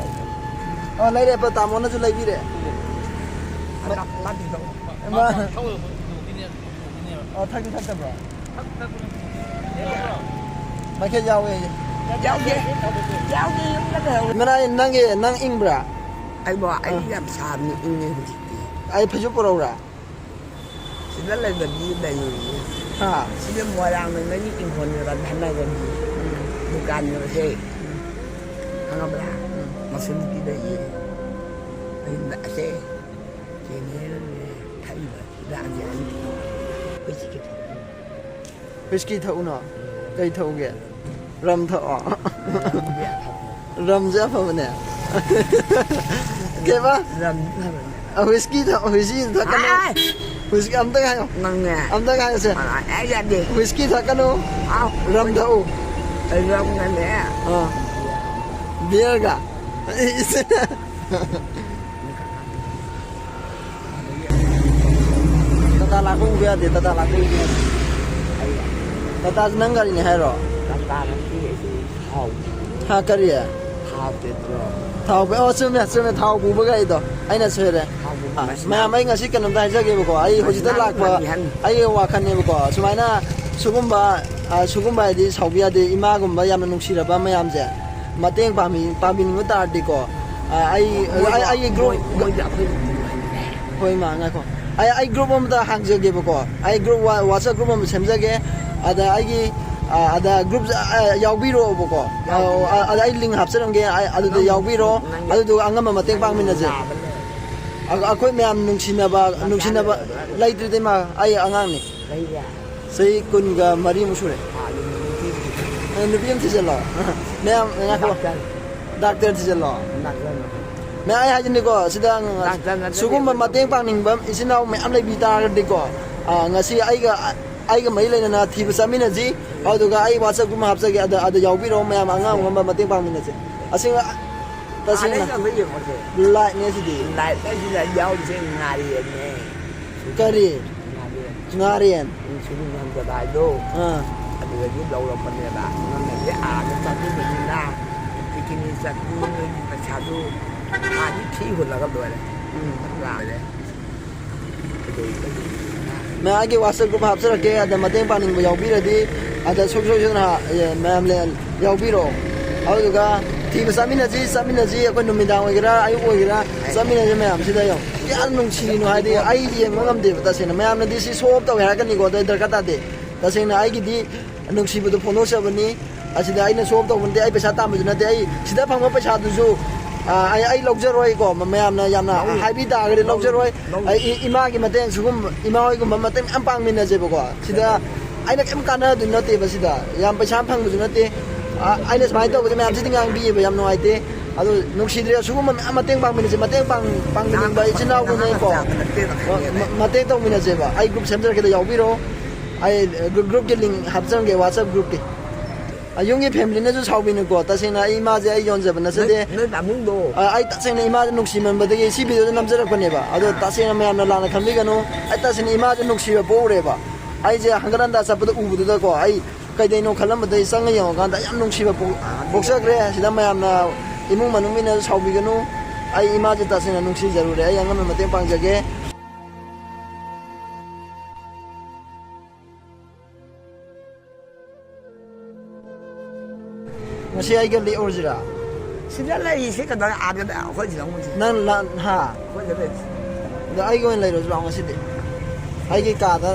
ꯑ, ꯂꯩꯔꯦ, ꯇꯥꯃꯣꯅꯁꯨ ꯂꯩꯕꯤꯔꯦ꯫ ꯃꯥ-, ꯃꯥꯗꯤ ꯂꯧ-, ꯃꯥ-, ꯑ, ꯊꯛꯇꯤ ꯊꯛꯇꯕ꯭ꯔꯣ? ꯃꯩꯈꯦꯠ ꯌꯥꯎꯋꯦ꯫ ꯌꯥꯎꯗꯦ꯫ ꯌꯥꯎꯗꯦ, ꯌꯨꯝꯗ ꯂꯩꯍꯧꯋꯦ꯫ ꯃꯅꯥꯏ, ꯅꯪꯒꯤ, ꯅꯪ ꯏꯪꯕ꯭ꯔꯥ? ꯑꯩꯕꯣ, ꯑꯩ ꯑꯥ꯫ ꯌꯥꯝ ꯁꯥꯕꯅꯤ, ꯏꯪꯉꯦ ꯍꯧꯖꯤꯛꯇꯤ꯫ ꯑꯩ ꯐꯩꯖꯨꯞ ꯄꯨꯔꯛꯎꯔꯥ? ꯁꯤꯗ ꯂꯩꯕꯗꯤ ꯂꯩꯌꯦ꯫ ꯍꯥ? ꯁꯤꯗ ꯃꯣꯏꯔꯥꯡꯗ ꯅꯪꯒꯤ ꯏꯪꯈꯣꯜ ꯌꯣꯜꯂꯝꯃꯦ ꯍꯥꯏꯅꯕꯒꯤ ꯗꯨꯀꯥꯟ ꯌꯣꯜꯂꯦ꯫ ꯈꯪꯉꯕ꯭ꯔꯥ? ꯃꯁꯤꯡꯗꯤ ꯂꯩꯌꯦ꯫ ꯑꯩꯅ ꯑꯁꯦ ꯆꯦꯅꯦꯜꯅꯦ ꯊꯛꯏꯕ ꯍꯤꯗꯥꯛꯁꯦ ꯑꯩ ꯑꯩꯈꯣꯏ ꯆꯤꯛꯀꯦ ꯊꯛꯏ꯫ ꯋꯤꯁꯀꯤ ꯊꯛꯎꯅꯣ? ꯀꯩ ꯊꯛꯎꯒꯦ? ꯔꯝ ꯊꯛꯑꯣ꯫ ꯔꯝꯗꯤ ꯑꯐꯕ꯫ ꯔꯝꯁꯦ ꯑꯐꯕꯅꯦ꯫ ꯀꯩꯕ? ꯔꯝꯗꯤ ꯐꯕꯅꯦ꯫ ꯋꯤꯁꯀꯤ ꯊꯛ ꯋꯤꯁꯀꯤ ꯊꯛꯀꯅꯨ꯫ ꯑꯥꯏ! ꯋꯤꯁꯀꯤ ꯑꯝꯇ ꯍꯥꯏꯌꯣ꯫ ꯅꯪꯅꯦ꯫ ꯑꯝꯇ ꯍꯥꯏꯌꯣꯁꯦ꯫ ꯑꯥ, ꯑꯩ ꯌꯥꯗꯦ꯫ ꯋꯤꯁꯀꯤ ꯊꯛꯀꯅꯨ꯫ ꯑꯥꯎ꯫ ꯔꯝ ꯊꯛꯎ꯫ ꯑꯩ ꯔꯝꯒꯅꯦ꯫ ꯑꯥ꯫ ꯕꯤꯌꯔꯒ꯫ ꯇꯥꯇꯥ ꯂꯥꯛꯄ ꯎꯕ ꯌꯥꯗꯦ, ꯇꯥꯇꯥ ꯂꯥꯛꯄ ꯎꯕ ꯌꯥꯗꯦ꯫ ꯇꯥꯇꯥꯁꯤ ꯅꯪ ꯒꯥꯔꯤꯅꯦ ꯍꯥꯏꯔꯣ? ꯇꯥꯇꯥ ꯅꯠꯇꯦ, ꯑꯩꯁꯦ ꯊꯥꯎ꯫ ꯍꯥ, ꯀꯔꯤ? ꯊꯥꯎ ꯄꯦꯇ꯭ꯔꯣꯜ꯫ ꯊꯥꯎ ꯄꯦ-, ꯑꯣ, ꯆꯨꯝꯃꯦ, ꯆꯨꯝꯃꯦ, ꯊꯥꯎ ꯄꯨꯕ ꯒꯥꯔꯤꯗꯣ ꯑꯩꯅ ꯁꯣꯏꯔꯦ꯫ ꯊꯥꯎ ꯄꯨꯕ ꯑꯥ, ꯃꯁꯤꯅ꯫ ꯃꯌꯥꯝ, ꯑꯩ ꯉꯁꯤ ꯀꯩꯅꯣꯝꯇ ꯍꯥꯏꯖꯒꯦꯕꯀꯣ, ꯑꯩ ꯍꯧꯖꯤꯛꯇ ꯃꯁꯤꯅ ꯂꯥꯛꯄ ꯃꯤꯍꯟ꯫ ꯑꯩꯒꯤ ꯋꯥꯈꯜꯅꯦꯕꯀꯣ, ꯁꯨꯃꯥꯏꯅ ꯁꯤꯒꯨꯝꯕ, ꯑꯥ, ꯁꯤꯒꯨꯝꯕ ꯍꯥꯏꯗꯤ ꯁꯥꯎꯕ ꯌꯥꯗꯦ, ꯏꯃꯥꯒꯨꯝꯕ ꯌꯥꯝꯅ ꯅꯨꯡꯁꯤꯔꯕ ꯃꯌꯥꯝꯁꯦ ꯃꯇꯦꯡ ꯄꯥꯡꯕꯤ-, ꯄꯥꯡꯕꯤꯅꯤꯡꯕ ꯇꯥꯔꯗꯤꯀꯣ, ꯑꯥ, ꯑꯩ, ꯃꯣꯏꯗꯣ, ꯑꯩ, ꯑꯩꯒꯤ ꯒ꯭ꯔꯨꯞ ꯃꯣꯏ-, ꯃꯣꯏꯗꯣ ꯑꯩꯈꯣꯏ ꯅꯨꯡꯉꯥꯏꯅꯤꯡꯉꯥꯏ꯫ ꯍꯣꯏ, ꯏꯃꯥ, ꯉꯥꯏꯈꯣ꯫ ꯑꯩ, ꯑꯩ ꯒ꯭ꯔꯨꯞ ꯑꯃꯇ ꯍꯥꯡꯖꯒꯦꯕꯀꯣ꯫ ꯑꯩ ꯒ꯭ꯔꯨꯞ ꯋꯥ-, ꯋꯥꯆꯞ ꯒ꯭ꯔꯨꯞ ꯑꯃ ꯁꯦꯝꯖꯒꯦ꯫ ꯑꯗ ꯑꯩꯒꯤ, ꯑ, ꯑꯗ ꯒ꯭ꯔꯨꯞ, ꯑ, ꯌꯥꯎꯕꯤꯔꯛꯑꯣꯕꯀꯣ꯫ ꯑ, ꯑ, ꯑꯗ ꯑꯩ ꯂꯤꯡ ꯍꯥꯞꯆꯔꯝꯒꯦ꯫ ꯑ, ꯑꯗꯨꯗ ꯅꯪ, ꯌꯥꯎꯕꯤꯔꯣ꯫ ꯅꯪꯒꯤ ꯑꯗꯨꯗꯨꯒ ꯑꯉꯝꯕ ꯃꯇꯦꯡ ꯄꯥꯡꯃꯤꯟꯅꯁꯦ꯫ ꯌꯥꯕ ꯂꯩ꯫ ꯑ-, ꯑꯩꯈꯣꯏ ꯃꯌꯥꯝ ꯅꯨꯡꯁꯤꯅꯕ, ꯃꯆꯥ ꯅꯨꯡꯁꯤꯅꯕ ꯂꯩꯔꯕ꯭ꯔꯥ? ꯂꯩꯇ꯭ꯔꯤꯗꯤ, ꯏꯃꯥ꯫ ꯑꯩ ꯑꯉꯥꯡꯅꯤ꯫ ꯂꯩꯌꯦ꯫ ꯆꯍꯤ ꯀꯨꯟꯒ ꯃꯔꯤꯃꯨꯛ ꯁꯨꯔꯦ꯫ ꯊꯥꯒꯤ ꯅꯨꯃꯤꯠꯀꯤ ꯑ, ꯅꯨꯄꯤ ꯑꯃ ꯊꯤꯖꯤꯜꯂꯣ꯫ ꯃꯌꯥꯝ, ꯉꯥꯏꯈꯣ꯫ ꯗꯥꯛꯇꯔ꯫ ꯗꯥꯛꯇꯔ ꯊꯤꯖꯤꯜꯂꯣ꯫ ꯗꯥꯛꯇꯔ꯫ ꯃꯌꯥꯝ, ꯑꯩ ꯍꯥꯏꯁꯤꯅꯤꯀꯣ, ꯁꯤꯗ ꯗꯥꯛꯇꯔ ꯅꯠꯇ꯭ꯔꯗꯤ ꯁꯤꯒꯨꯝꯕ ꯑꯩꯈꯣꯏ ꯃꯇꯦꯡ ꯄꯥꯡꯅꯤꯡꯕ ꯏꯆꯤꯟ ꯏꯅꯥꯎ ꯃꯌꯥꯝ ꯂꯩꯕꯤ ꯇꯥꯔꯒꯗꯤꯀꯣ, ꯑ, ꯉꯁꯤ ꯑꯩꯒ, ꯑꯩꯒ ꯃꯔꯤ ꯂꯩꯅꯅ ꯊꯤꯕ ꯆꯠꯃꯤꯟꯅꯁꯤ꯫ ꯑꯗꯨꯗꯨꯒ ꯑꯩ ꯋꯥꯆꯞ ꯒ꯭ꯔꯨꯞ ꯑꯃ ꯍꯥꯞꯆꯒꯦ, ꯑꯗ, ꯑꯗ ꯌꯥꯎꯕꯤꯔꯣ ꯃꯌꯥꯝ, ꯑꯉꯝ ꯑꯉꯝꯕ ꯃꯇꯦꯡ ꯄꯥꯡꯃꯤꯟꯅꯁꯦ꯫ ꯑꯁꯦꯡꯕ, ꯇꯁꯦꯡꯅ ꯑꯥꯗꯩꯁꯨ ꯑꯝꯇ ꯌꯦꯡꯉꯨꯁꯦ꯫ ꯂꯥꯏꯐꯅꯦ ꯁꯤꯗꯤ꯫ ꯂꯥꯏꯐꯇ ꯁꯤꯗ ꯌꯥꯎꯔꯤꯁꯦ ꯉꯥꯔꯤꯅꯦ꯫ ꯀꯔꯤ? ꯉꯥꯔꯤ꯫ ꯉꯥꯔꯦꯟ꯫ ꯁꯤꯒꯤ ꯉꯝꯖꯕ ꯍꯥꯏꯗꯣ꯫ ꯑꯥ꯫ ꯑꯗꯨꯗꯒꯤ ꯂꯧꯔꯛꯄꯅꯦꯕ꯫ ꯅꯪꯅꯗꯤ ꯑꯥꯗ ꯆꯠꯈꯤꯕꯅꯤꯅ ꯄꯤꯛꯅꯤꯛ ꯆꯠꯄꯒꯤ ꯅꯣꯏꯒꯤ ꯄꯩꯁꯥꯗꯨ ꯑꯥꯗꯤ ꯊꯤ ꯍꯨꯜꯂꯒ ꯂꯣꯏꯔꯦ꯫ ꯂꯥꯛꯑꯦ꯫ ꯀꯩꯗꯧꯔꯤꯕ? ꯃꯌꯥꯝ ꯑꯩꯒꯤ ꯋꯥꯆꯞ ꯒ꯭ꯔꯨꯞ ꯍꯥꯞꯆꯔꯛꯀꯦ, ꯑꯗ ꯃꯇꯦꯡ ꯄꯥꯡꯅꯤꯡꯕ ꯌꯥꯎꯕꯤꯔꯗꯤ, ꯑꯗ ꯁꯨꯡꯁꯣꯏ ꯁꯣꯏꯗꯅ, ꯑꯦ, ꯃꯌꯥꯝ ꯂꯩ-, ꯌꯥꯎꯕꯤꯔꯣ꯫ ꯑꯗꯨꯗꯨꯒ ꯊꯤꯕ ꯆꯠꯃꯤꯟꯅꯁꯤ, ꯆꯠꯃꯤꯟꯅꯁꯤ, ꯑꯩꯈꯣꯏ ꯅꯨꯃꯤꯗꯥꯡ ꯑꯣꯏꯒꯦꯔꯥ, ꯑꯌꯨꯛ ꯑꯣꯏꯒꯦꯔꯥ, ꯆꯠꯃꯤꯟꯅꯁꯤ ꯃꯌꯥꯝꯁꯤꯗ꯫ ꯌꯦꯡꯉꯣ, ꯀꯌꯥ ꯅꯨꯡꯁꯤꯔꯤꯅꯣ ꯍꯥꯏꯗꯤ, ꯑꯩ ꯌꯦꯡꯕ ꯉꯝꯗꯦꯕ ꯇꯁꯦꯡꯅ꯫ ꯃꯌꯥꯝꯅꯗꯤ ꯁꯤ ꯁꯣ ꯑꯣꯞ ꯇꯧꯋꯦ ꯍꯥꯏꯔꯛꯀꯅꯤꯀꯣ, ꯑꯗꯣ ꯑꯩ ꯗꯔꯀꯥꯔ ꯇꯥꯗꯦ꯫ ꯇꯁꯦꯡꯅ ꯑꯩꯒꯤꯗꯤ ꯅꯨꯡꯁꯤꯕꯗꯣ ꯐꯣꯡꯗꯣꯛꯆꯕꯅꯤ꯫ ꯑꯁꯤꯗ ꯑꯩꯅ ꯁꯣ ꯑꯣꯞ ꯇꯧꯕ ꯅꯠꯇꯦ, ꯑꯩ ꯄꯩꯁꯥ ꯇꯥꯟꯕꯁꯨ ꯅꯠꯇꯦ꯫ ꯑꯩ ꯁꯤꯗ ꯐꯪꯕ ꯄꯩꯁꯥꯗꯨꯁꯨ, ꯑꯥ, ꯑꯩ, ꯑꯩ ꯂꯧꯖꯔꯣꯏꯀꯣ, ꯃ-, ꯃꯌꯥꯝꯅ ꯌꯥꯝꯅ ꯍꯥꯏꯕꯤ ꯇꯥꯔꯒꯗꯤ ꯂꯧꯖꯔꯣꯏ꯫ ꯑꯩ ꯏ-, ꯏꯃꯥꯒꯤ ꯃꯇꯦꯡ, ꯁꯤꯒꯨꯝꯕ ꯏꯃꯥ ꯍꯣꯏꯒꯨꯝꯕ ꯃꯇꯦꯡ ꯃꯌꯥꯝ ꯄꯥꯡꯃꯤꯟꯅꯁꯦꯕꯀꯣ꯫ ꯁꯤꯗ ꯑꯩꯅ ꯀꯩꯝ ꯀꯥꯟꯅꯗꯣꯏ ꯅꯠꯇꯦꯕ ꯁꯤꯗ꯫ ꯌꯥꯝ ꯄꯩꯁꯥ ꯐꯪꯕꯁꯨ ꯅꯠꯇꯦ꯫ ꯑ, ꯑꯩꯅ ꯁꯨꯃꯥꯏꯅ ꯇꯧꯕꯁꯦ ꯃꯌꯥꯝꯁꯤꯗꯤ ꯉꯥꯡꯕꯤꯌꯦꯕ, ꯌꯥꯝ ꯅꯨꯡꯉꯥꯏꯇꯦ꯫ ꯑꯗꯨ ꯅꯨꯡꯁꯤꯗ꯭ꯔꯦ, ꯑꯁꯤꯒꯨꯝꯕ ꯃꯌꯥꯝ ꯃꯇꯦꯡ ꯄꯥꯡꯃꯤꯟꯅꯁꯦ, ꯃꯇꯦꯡ ꯄꯥꯡ-, ꯄꯥꯡꯃꯤꯟꯅꯤꯡꯕ ꯏꯆꯤꯟ ꯏꯅꯥꯎꯗꯨꯅꯀꯣ꯫ ꯃ-, ꯃ-, ꯃꯇꯦꯡ ꯇꯧꯃꯤꯟꯅꯁꯦꯕ꯫ ꯑꯩ ꯒ꯭ꯔꯨꯞ ꯁꯦꯝꯖꯔꯛꯀꯦ, ꯌꯥꯎꯕꯤꯔꯣ꯫ ꯑꯩ ꯒ꯭ꯔꯨꯞ, ꯒ꯭ꯔꯨꯞꯀꯤ ꯂꯤꯡ ꯍꯥꯞꯆꯔꯝꯒꯦ, ꯋꯥꯆꯞ ꯒ꯭ꯔꯨꯞꯀꯤ꯫ ꯑ, ꯌꯨꯝꯒꯤ ꯐꯦꯃꯤꯂꯤꯅꯁꯨ ꯁꯥꯎꯕꯤꯅꯨꯀꯣ, ꯇꯁꯦꯡꯅ ꯑꯩ ꯏꯃꯥꯁꯦ ꯑꯩ ꯌꯣꯟꯖꯕ ꯅꯠꯆꯗꯦ꯫ ꯅꯣꯏ, ꯅꯣꯏ ꯄꯥꯕꯨꯡꯗꯣ꯫ ꯑ, ꯑꯩ ꯇꯁꯦꯡꯅ ꯏꯃꯥꯁꯦ ꯅꯨꯡꯁꯤꯃꯟꯕꯗꯒꯤ ꯁꯤ ꯚꯤꯗꯤꯑꯣꯁꯦ ꯅꯝꯖꯔꯛꯄꯅꯦꯕ꯫ ꯑꯗꯣ ꯑꯥ꯫ ꯇꯁꯦꯡꯅ ꯃꯌꯥꯝꯅ ꯂꯥꯟꯅ ꯈꯟꯕꯤꯒꯅꯨ꯫ ꯑꯩ ꯇꯁꯦꯡꯅ ꯏꯃꯥꯁꯦ ꯅꯨꯡꯁꯤꯕ ꯄꯣꯛꯎꯔꯦꯕ꯫ ꯑꯩꯁꯦ ꯍꯪꯒꯠ ꯍꯟꯗ ꯆꯠꯄꯗ ꯎꯕꯗꯨꯗꯀꯣ, ꯑꯩ ꯀꯩꯗꯩꯅꯣ ꯈꯜꯂꯝꯕꯗꯩ ꯆꯪꯉ ꯌꯦꯡꯉꯀꯥꯟꯗ ꯌꯥꯝ ꯅꯨꯡꯁꯤꯕ ꯄꯣꯛ-, ꯑꯥ, ꯄꯣꯛꯆꯈ꯭ꯔꯦ꯫ ꯁꯤꯗ ꯃꯌꯥꯝꯅ, ꯏꯃꯨꯡ ꯃꯅꯨꯡ ꯃꯤꯅꯁꯨ ꯁꯥꯎꯕꯤꯒꯅꯨ꯫ ꯑꯩ ꯏꯃꯥꯁꯦ ꯇꯁꯦꯡꯅ ꯅꯨꯡꯁꯤꯖꯔꯨꯔꯦ꯫ ꯑꯩ ꯑꯉꯝꯕ ꯃꯇꯦꯡ ꯄꯥꯡꯖꯒꯦ꯫ ꯉꯁꯤ ꯑꯩꯒ ꯂꯦꯛꯎꯔꯁꯤꯔꯥ? ꯁꯤꯗ ꯂꯩꯔꯤꯁꯤ ꯀꯩꯗꯧꯔꯦ? ꯑꯥꯗ ꯑꯩꯈꯣꯏ ꯁꯤꯗ ꯑꯃꯨꯛ ꯁꯤ-, ꯅꯪ ꯂꯥ-, ꯍꯥ? ꯑꯩꯈꯣꯏꯗ ꯂꯩꯔꯤꯁꯤ꯫ ꯑꯗꯣ ꯑꯩꯒꯤ ꯑꯣꯏꯅ ꯂꯩꯔꯨꯁꯤ ꯂꯥꯛꯑꯣ ꯉꯁꯤꯗꯤ꯫ ꯑꯩꯒꯤ ꯀꯥꯗ,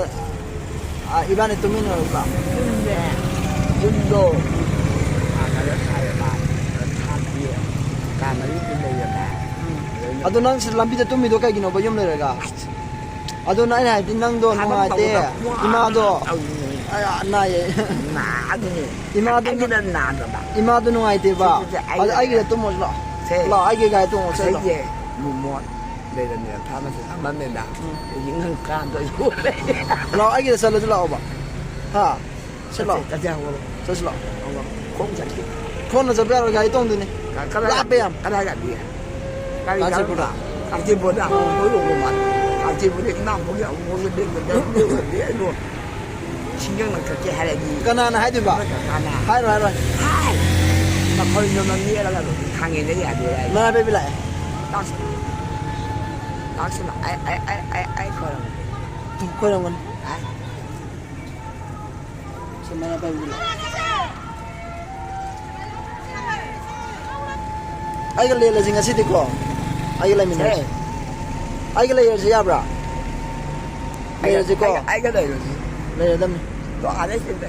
ꯑ, ꯏꯕꯥꯅꯤ ꯇꯨꯃꯤꯟꯅꯔꯨꯁꯤ ꯂꯥꯛꯑꯣ꯫ ꯌꯨꯝꯁꯦ, ꯌꯨꯝꯗꯣ ꯑꯥꯗ ꯁꯥꯏꯌꯦꯕ, ꯊꯥꯡꯒꯤ ꯀꯥ ꯃꯔꯤꯗꯤ ꯂꯩꯌꯦꯕ꯫ ꯎꯝ꯫ ꯑꯗꯣ ꯅꯪ ꯁꯤ ꯂꯝꯕꯤꯗ ꯇꯨꯝꯃꯤꯗꯣ ꯀꯩꯒꯤꯅꯣꯕ, ꯌꯨꯝ ꯂꯩꯔꯒ? ꯑꯗꯨꯅ ꯑꯩꯅ ꯍꯥꯏꯗꯤ ꯅꯪꯗꯣ ꯊꯕꯛ ꯅꯨꯡꯉꯥꯏꯇꯦ, ꯇꯧꯕꯗ ꯏꯃꯥꯗꯣ꯫ ꯇꯧꯔꯤꯅꯦ꯫ ꯑ, ꯅꯥꯏꯌꯦ꯫ ꯅꯥ-, ꯑꯗꯨꯅꯦ꯫ ꯏꯃꯥꯗꯣ ꯑꯩꯒꯤꯗ ꯅꯥꯗꯕ꯫ ꯏꯃꯥꯗꯣ ꯅꯨꯡꯉꯥꯏꯇꯦꯕ꯫ ꯁꯦ, ꯁꯦ, ꯁꯦ, ꯑꯗꯣ ꯑꯩꯒꯤꯗ ꯇꯨꯝꯃꯣꯁꯤ ꯂꯥꯛꯑꯣ꯫ ꯁꯦ꯫ ꯂꯥꯛꯑꯣ, ꯑꯩꯒꯤ ꯒꯥꯔꯤ ꯇꯣꯡꯉꯣꯁꯤ ꯂꯥꯛꯑꯣ꯫ ꯑꯁꯩꯁꯦ ꯃꯣꯃꯣ ꯂꯩꯔꯝꯃꯦ, ꯐꯥꯔꯃꯥꯁꯤ ꯐꯝꯃꯝꯃꯦꯕ꯫ ꯎꯝ꯫ ꯍꯧꯖꯤꯛ ꯅꯪ ꯀꯥꯟꯗꯣ ꯌꯣꯜꯂꯦ꯫ ꯂꯥꯛꯑꯣ, ꯑꯩꯒꯤꯗ ꯆꯠꯂꯁꯤ ꯂꯥꯛꯑꯣꯕ꯫ ꯍꯥ? ꯆꯠꯂꯣ꯫ ꯆꯠꯁꯦ, ꯆꯠꯁꯦ, ꯍꯧꯒꯠꯂꯣ꯫ ꯆꯠꯁꯤ ꯂꯥꯛꯑꯣ꯫ ꯍꯧꯒꯠꯂꯣ꯫ ꯈꯣꯡ ꯆꯠꯀꯦ꯫ ꯈꯣꯡꯅ ꯆꯠꯄ ꯌꯥꯔꯣꯏ, ꯒꯥꯔꯤ ꯇꯣꯡꯗꯣꯏꯅꯤ꯫ ꯀ-, ꯀꯗꯥꯏ ꯂꯥꯞꯄꯦ ꯌꯥꯝ꯫ ꯀꯗꯥꯏ ꯂꯥꯛꯄꯤ? ꯀꯥꯟꯆꯤꯄꯨꯔꯗ꯫ ꯀꯥꯟꯆꯤꯄꯨꯔꯗ? ꯑꯥ꯫ ꯃꯣꯏ ꯂꯣꯡꯒꯣ ꯃꯥꯜꯂꯦ꯫ ꯀꯥꯟꯆꯤꯄꯨꯔꯗ ꯏꯃꯥ ꯄꯣꯛꯀꯤ ꯑꯃꯨꯛ ꯃꯣꯏꯒꯤ ꯕꯦꯒꯇ ꯂꯦꯞ-, ꯂꯦꯞ-, ꯂꯦꯞ-, ꯂꯦꯞ-, ꯁꯤꯡꯖꯪꯅ ꯆꯠꯀꯦ ꯍꯥꯏꯔꯗꯤ ꯀꯅꯥꯅ ꯍꯥꯏꯗꯣꯏꯕ? ꯅꯣꯏ ꯀꯀꯥꯅ꯫ ꯍꯥꯏꯔꯣꯏ, ꯍꯥꯏꯔꯣꯏ꯫ ꯍꯥꯏ! ꯃꯈꯣꯏꯗꯣ ꯃꯃꯤ ꯑꯦꯔꯒ ꯑꯗꯨꯝ ꯈꯥꯡꯉꯦꯅ ꯌꯥꯗꯦ ꯍꯥꯏ꯫ ꯃꯃꯥ ꯕꯦꯕꯤ ꯂꯥꯛꯑꯦ꯫ ꯂꯥꯛꯁꯤ꯫ ꯂꯥꯛꯁꯤ, ꯂꯥꯛ-, ꯑꯩ, ꯑꯩ, ꯑꯩ, ꯑꯩ ꯈꯣꯏꯔꯝꯒꯦ꯫ ꯎꯝ, ꯈꯣꯏꯔꯝꯒꯅꯤ꯫ ꯍꯥꯏ꯫ ꯁꯤ ꯃꯃꯥ ꯕꯦꯕꯤ ꯂꯥꯛꯑꯦ꯫ ꯑꯩꯒ ꯂꯦꯜꯂꯁꯤ ꯉꯁꯤꯗꯤꯀꯣ꯫ ꯑꯩꯒ ꯂꯩꯃꯤꯟꯅꯔꯁꯤ꯫ ꯑꯩꯒ ꯂꯩꯔꯁꯤ ꯌꯥꯕ꯭ꯔꯥ? ꯂꯩꯔꯁꯤꯀꯣ꯫ ꯑꯩꯒ, ꯑꯩꯒ ꯂꯩꯔꯁꯤ꯫ ꯂꯩꯔꯗꯝꯅꯤ꯫ ꯑꯗꯣ ꯑꯥꯗꯩ ꯁꯤꯗ,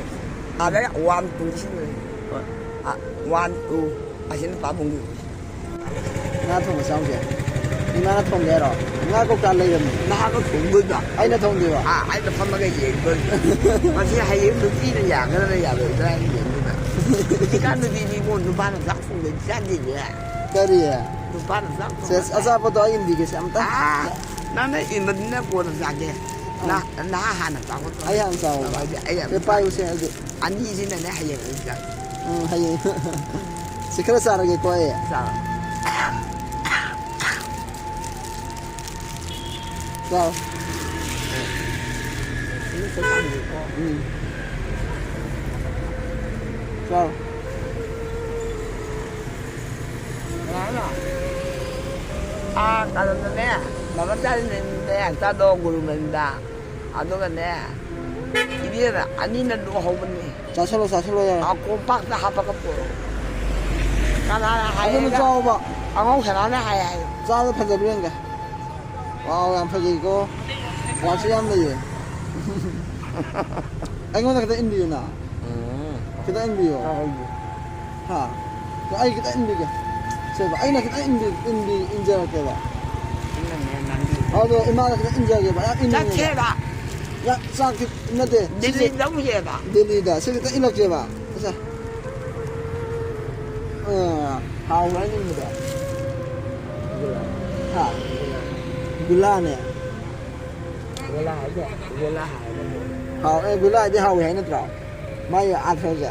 ꯑꯥꯗꯩ one, two ꯁꯤ ꯂꯩꯔꯦ꯫ ꯍꯣꯏ꯫ ꯑ, one, two ꯑꯁꯤꯅ ꯄꯥꯕꯨꯡꯒꯤ꯫ ꯉꯥ ꯊꯣꯡꯕ ꯆꯥꯎꯁꯦ꯫ ꯏꯃꯥꯅ ꯊꯣꯡꯒꯦ ꯍꯥꯏꯔꯣ? ꯉꯥ ꯀꯧꯇꯥ ꯂꯩꯔꯝꯃꯦ꯫ ꯉꯥꯒ ꯊꯣꯡꯗꯣꯏꯕ꯫ ꯑꯩꯅ ꯊꯣꯡꯗꯣꯏꯕ꯫ ꯑꯥ, ꯑꯩꯅ ꯐꯝꯃꯒ ꯌꯦꯡꯗꯣꯏꯕ꯫ ꯃꯁꯤ ꯍꯌꯦꯡ ꯅꯨꯄꯤꯅ ꯌꯥꯒꯗ꯭ꯔꯥ ꯌꯥꯔꯣꯏꯗ꯭ꯔꯥ ꯍꯥꯏꯅ ꯌꯦꯡꯗꯣꯏꯕ꯫ ꯍꯧꯖꯤꯛꯀꯥꯟ ꯅꯨꯄꯤꯗꯤ ꯏꯕꯣ ꯅꯨꯄꯥꯅ ꯆꯥꯛ ꯊꯣꯡꯗ꯭ꯔꯗꯤ ꯆꯥꯗꯦꯅꯦ꯫ ꯀꯔꯤ? ꯅꯨꯄꯥꯅ ꯆꯥꯛ ꯊꯣꯡꯕ ꯁꯦꯁ, ꯑꯆꯥꯄꯣꯠꯇꯣ ꯑꯩ ꯏꯟꯕꯤꯒꯦꯁꯦ ꯑꯝꯇ꯫ ꯑꯥ, ꯅꯪꯅ ꯏꯟꯕꯗꯨꯅ ꯀꯣꯟꯅ ꯆꯥꯒꯦ꯫ ꯑꯥ꯫ ꯅ-, ꯅꯍꯥ ꯍꯥꯟꯅ ꯆꯥꯎꯈꯠꯄ꯫ ꯑꯩ ꯍꯥꯟꯅ ꯆꯥꯎꯕ꯫ ꯑꯩ, ꯑꯩ ꯌꯥꯝ ꯁꯦ, ꯄꯥꯏꯌꯨꯁꯦ ꯑꯗꯨ꯫ ꯑꯅꯤꯁꯤꯅꯅꯦ ꯍꯌꯦꯡ ꯑꯌꯨꯛ ꯆꯥꯒꯦ꯫ ꯎꯝ, ꯍꯌꯦꯡ꯫ ꯁꯤ ꯈꯔ ꯆꯥꯔꯒꯦꯀꯣ ꯑꯩ꯫ ꯆꯥꯔꯣ꯫ ꯆꯥꯎ꯫ ꯎꯝ꯫ ꯆꯥꯎ꯫ ꯀꯅꯥꯅꯣ? ꯑꯥ, ꯀꯩꯅꯣꯗꯅꯦ, ꯕꯕꯥ ꯆꯥꯔꯤꯅꯦ, ꯆꯥꯗꯣ ꯒꯨꯔꯨ ꯃꯌꯨꯝꯗ꯫ ꯑꯗꯨꯒꯅꯦ, ꯏꯕꯦꯝꯃ, ꯑꯅꯤꯅ ꯂꯣꯛꯍꯧꯕꯅꯦ꯫ ꯆꯥꯁꯜꯂꯣ, ꯆꯥꯁꯜꯂꯣ, ꯌꯥꯔꯦ꯫ ꯑ, ꯀꯣꯝꯄꯥꯛꯇ ꯍꯥꯞꯄꯒ ꯄꯨꯔꯛꯑꯣ꯫ ꯀꯅꯥꯅ ꯑꯗꯨꯅ ꯍꯥꯏꯌꯦꯒ? ꯆꯥꯎꯕ꯫ ꯑꯉꯧ ꯁꯅꯥꯅ ꯍꯥꯏ ꯍꯥꯏ꯫ ꯆꯥꯗ ꯐꯖꯕ ꯌꯦꯡꯒꯦ꯫ ꯋꯥꯎ, ꯌꯥꯝ ꯐꯖꯩꯀꯣ꯫ ꯋꯥꯠꯁꯨ ꯌꯥꯝ ꯂꯩꯌꯦ꯫ ꯑꯩꯉꯣꯟꯗ ꯈꯤꯇꯪ ꯏꯟꯕꯤꯌꯨꯅ꯫ ꯎꯝ꯫ ꯈꯤꯇꯪ ꯏꯟꯕꯤꯌꯣ꯫ ꯍꯣꯏ, ꯍꯣꯏ꯫ ꯍꯥ? ꯑꯩ ꯈꯤꯇꯪ ꯏꯟꯕꯤꯒꯦ꯫ ꯁꯦꯕ, ꯑꯩꯅ ꯈꯤꯇꯪ ꯏꯟꯕꯤ-, ꯏꯟꯕꯤ-, ꯏꯟꯖꯔꯛꯀꯦꯕ꯫ ꯏꯟꯅꯅꯦ ꯅꯪꯗꯤ꯫ ꯑꯗꯣ ꯏꯃꯥꯅ ꯈꯤꯇꯪ ꯏꯟꯖꯔꯒꯦꯕ꯫ ꯌꯥꯝ ꯏꯟꯅꯤꯡꯉꯦꯕ꯫ ꯆꯠꯁꯦꯕ꯫ ꯌꯥ, ꯆꯥꯛꯇꯤ ꯅꯠꯇꯦ꯫ ꯁꯤꯁꯦ ꯗꯤꯜꯂꯤꯗ ꯑꯃꯨꯛ ꯌꯦꯡꯕ꯫ ꯗꯤꯜꯂꯤꯗ꯫ ꯁꯤ ꯈꯤꯇꯪ ꯏꯜꯂꯛꯀꯦꯕ꯫ ꯑꯁꯦ꯫ ꯑ, ꯍꯥꯎꯕ꯭ꯔꯥ ꯍꯥꯏꯅꯤꯡꯕꯗꯣ? ꯒꯨꯂꯥ꯫ ꯍꯥ? ꯒꯨꯂꯥ꯫ ꯒꯨꯂꯥꯅꯦ꯫ ꯒꯨꯂꯥ ꯍꯥꯏꯗꯤ, ꯒꯨꯂꯥ ꯍꯥꯏꯕ꯫ ꯍꯥꯎ-, ꯑꯦ, ꯒꯨꯂꯥ ꯍꯥꯏꯗꯤ ꯍꯥꯎꯋꯤ ꯍꯥꯏ ꯅꯠꯇ꯭ꯔꯣ? ꯃꯥꯒꯤ ꯑꯥꯔꯊꯁꯦ꯫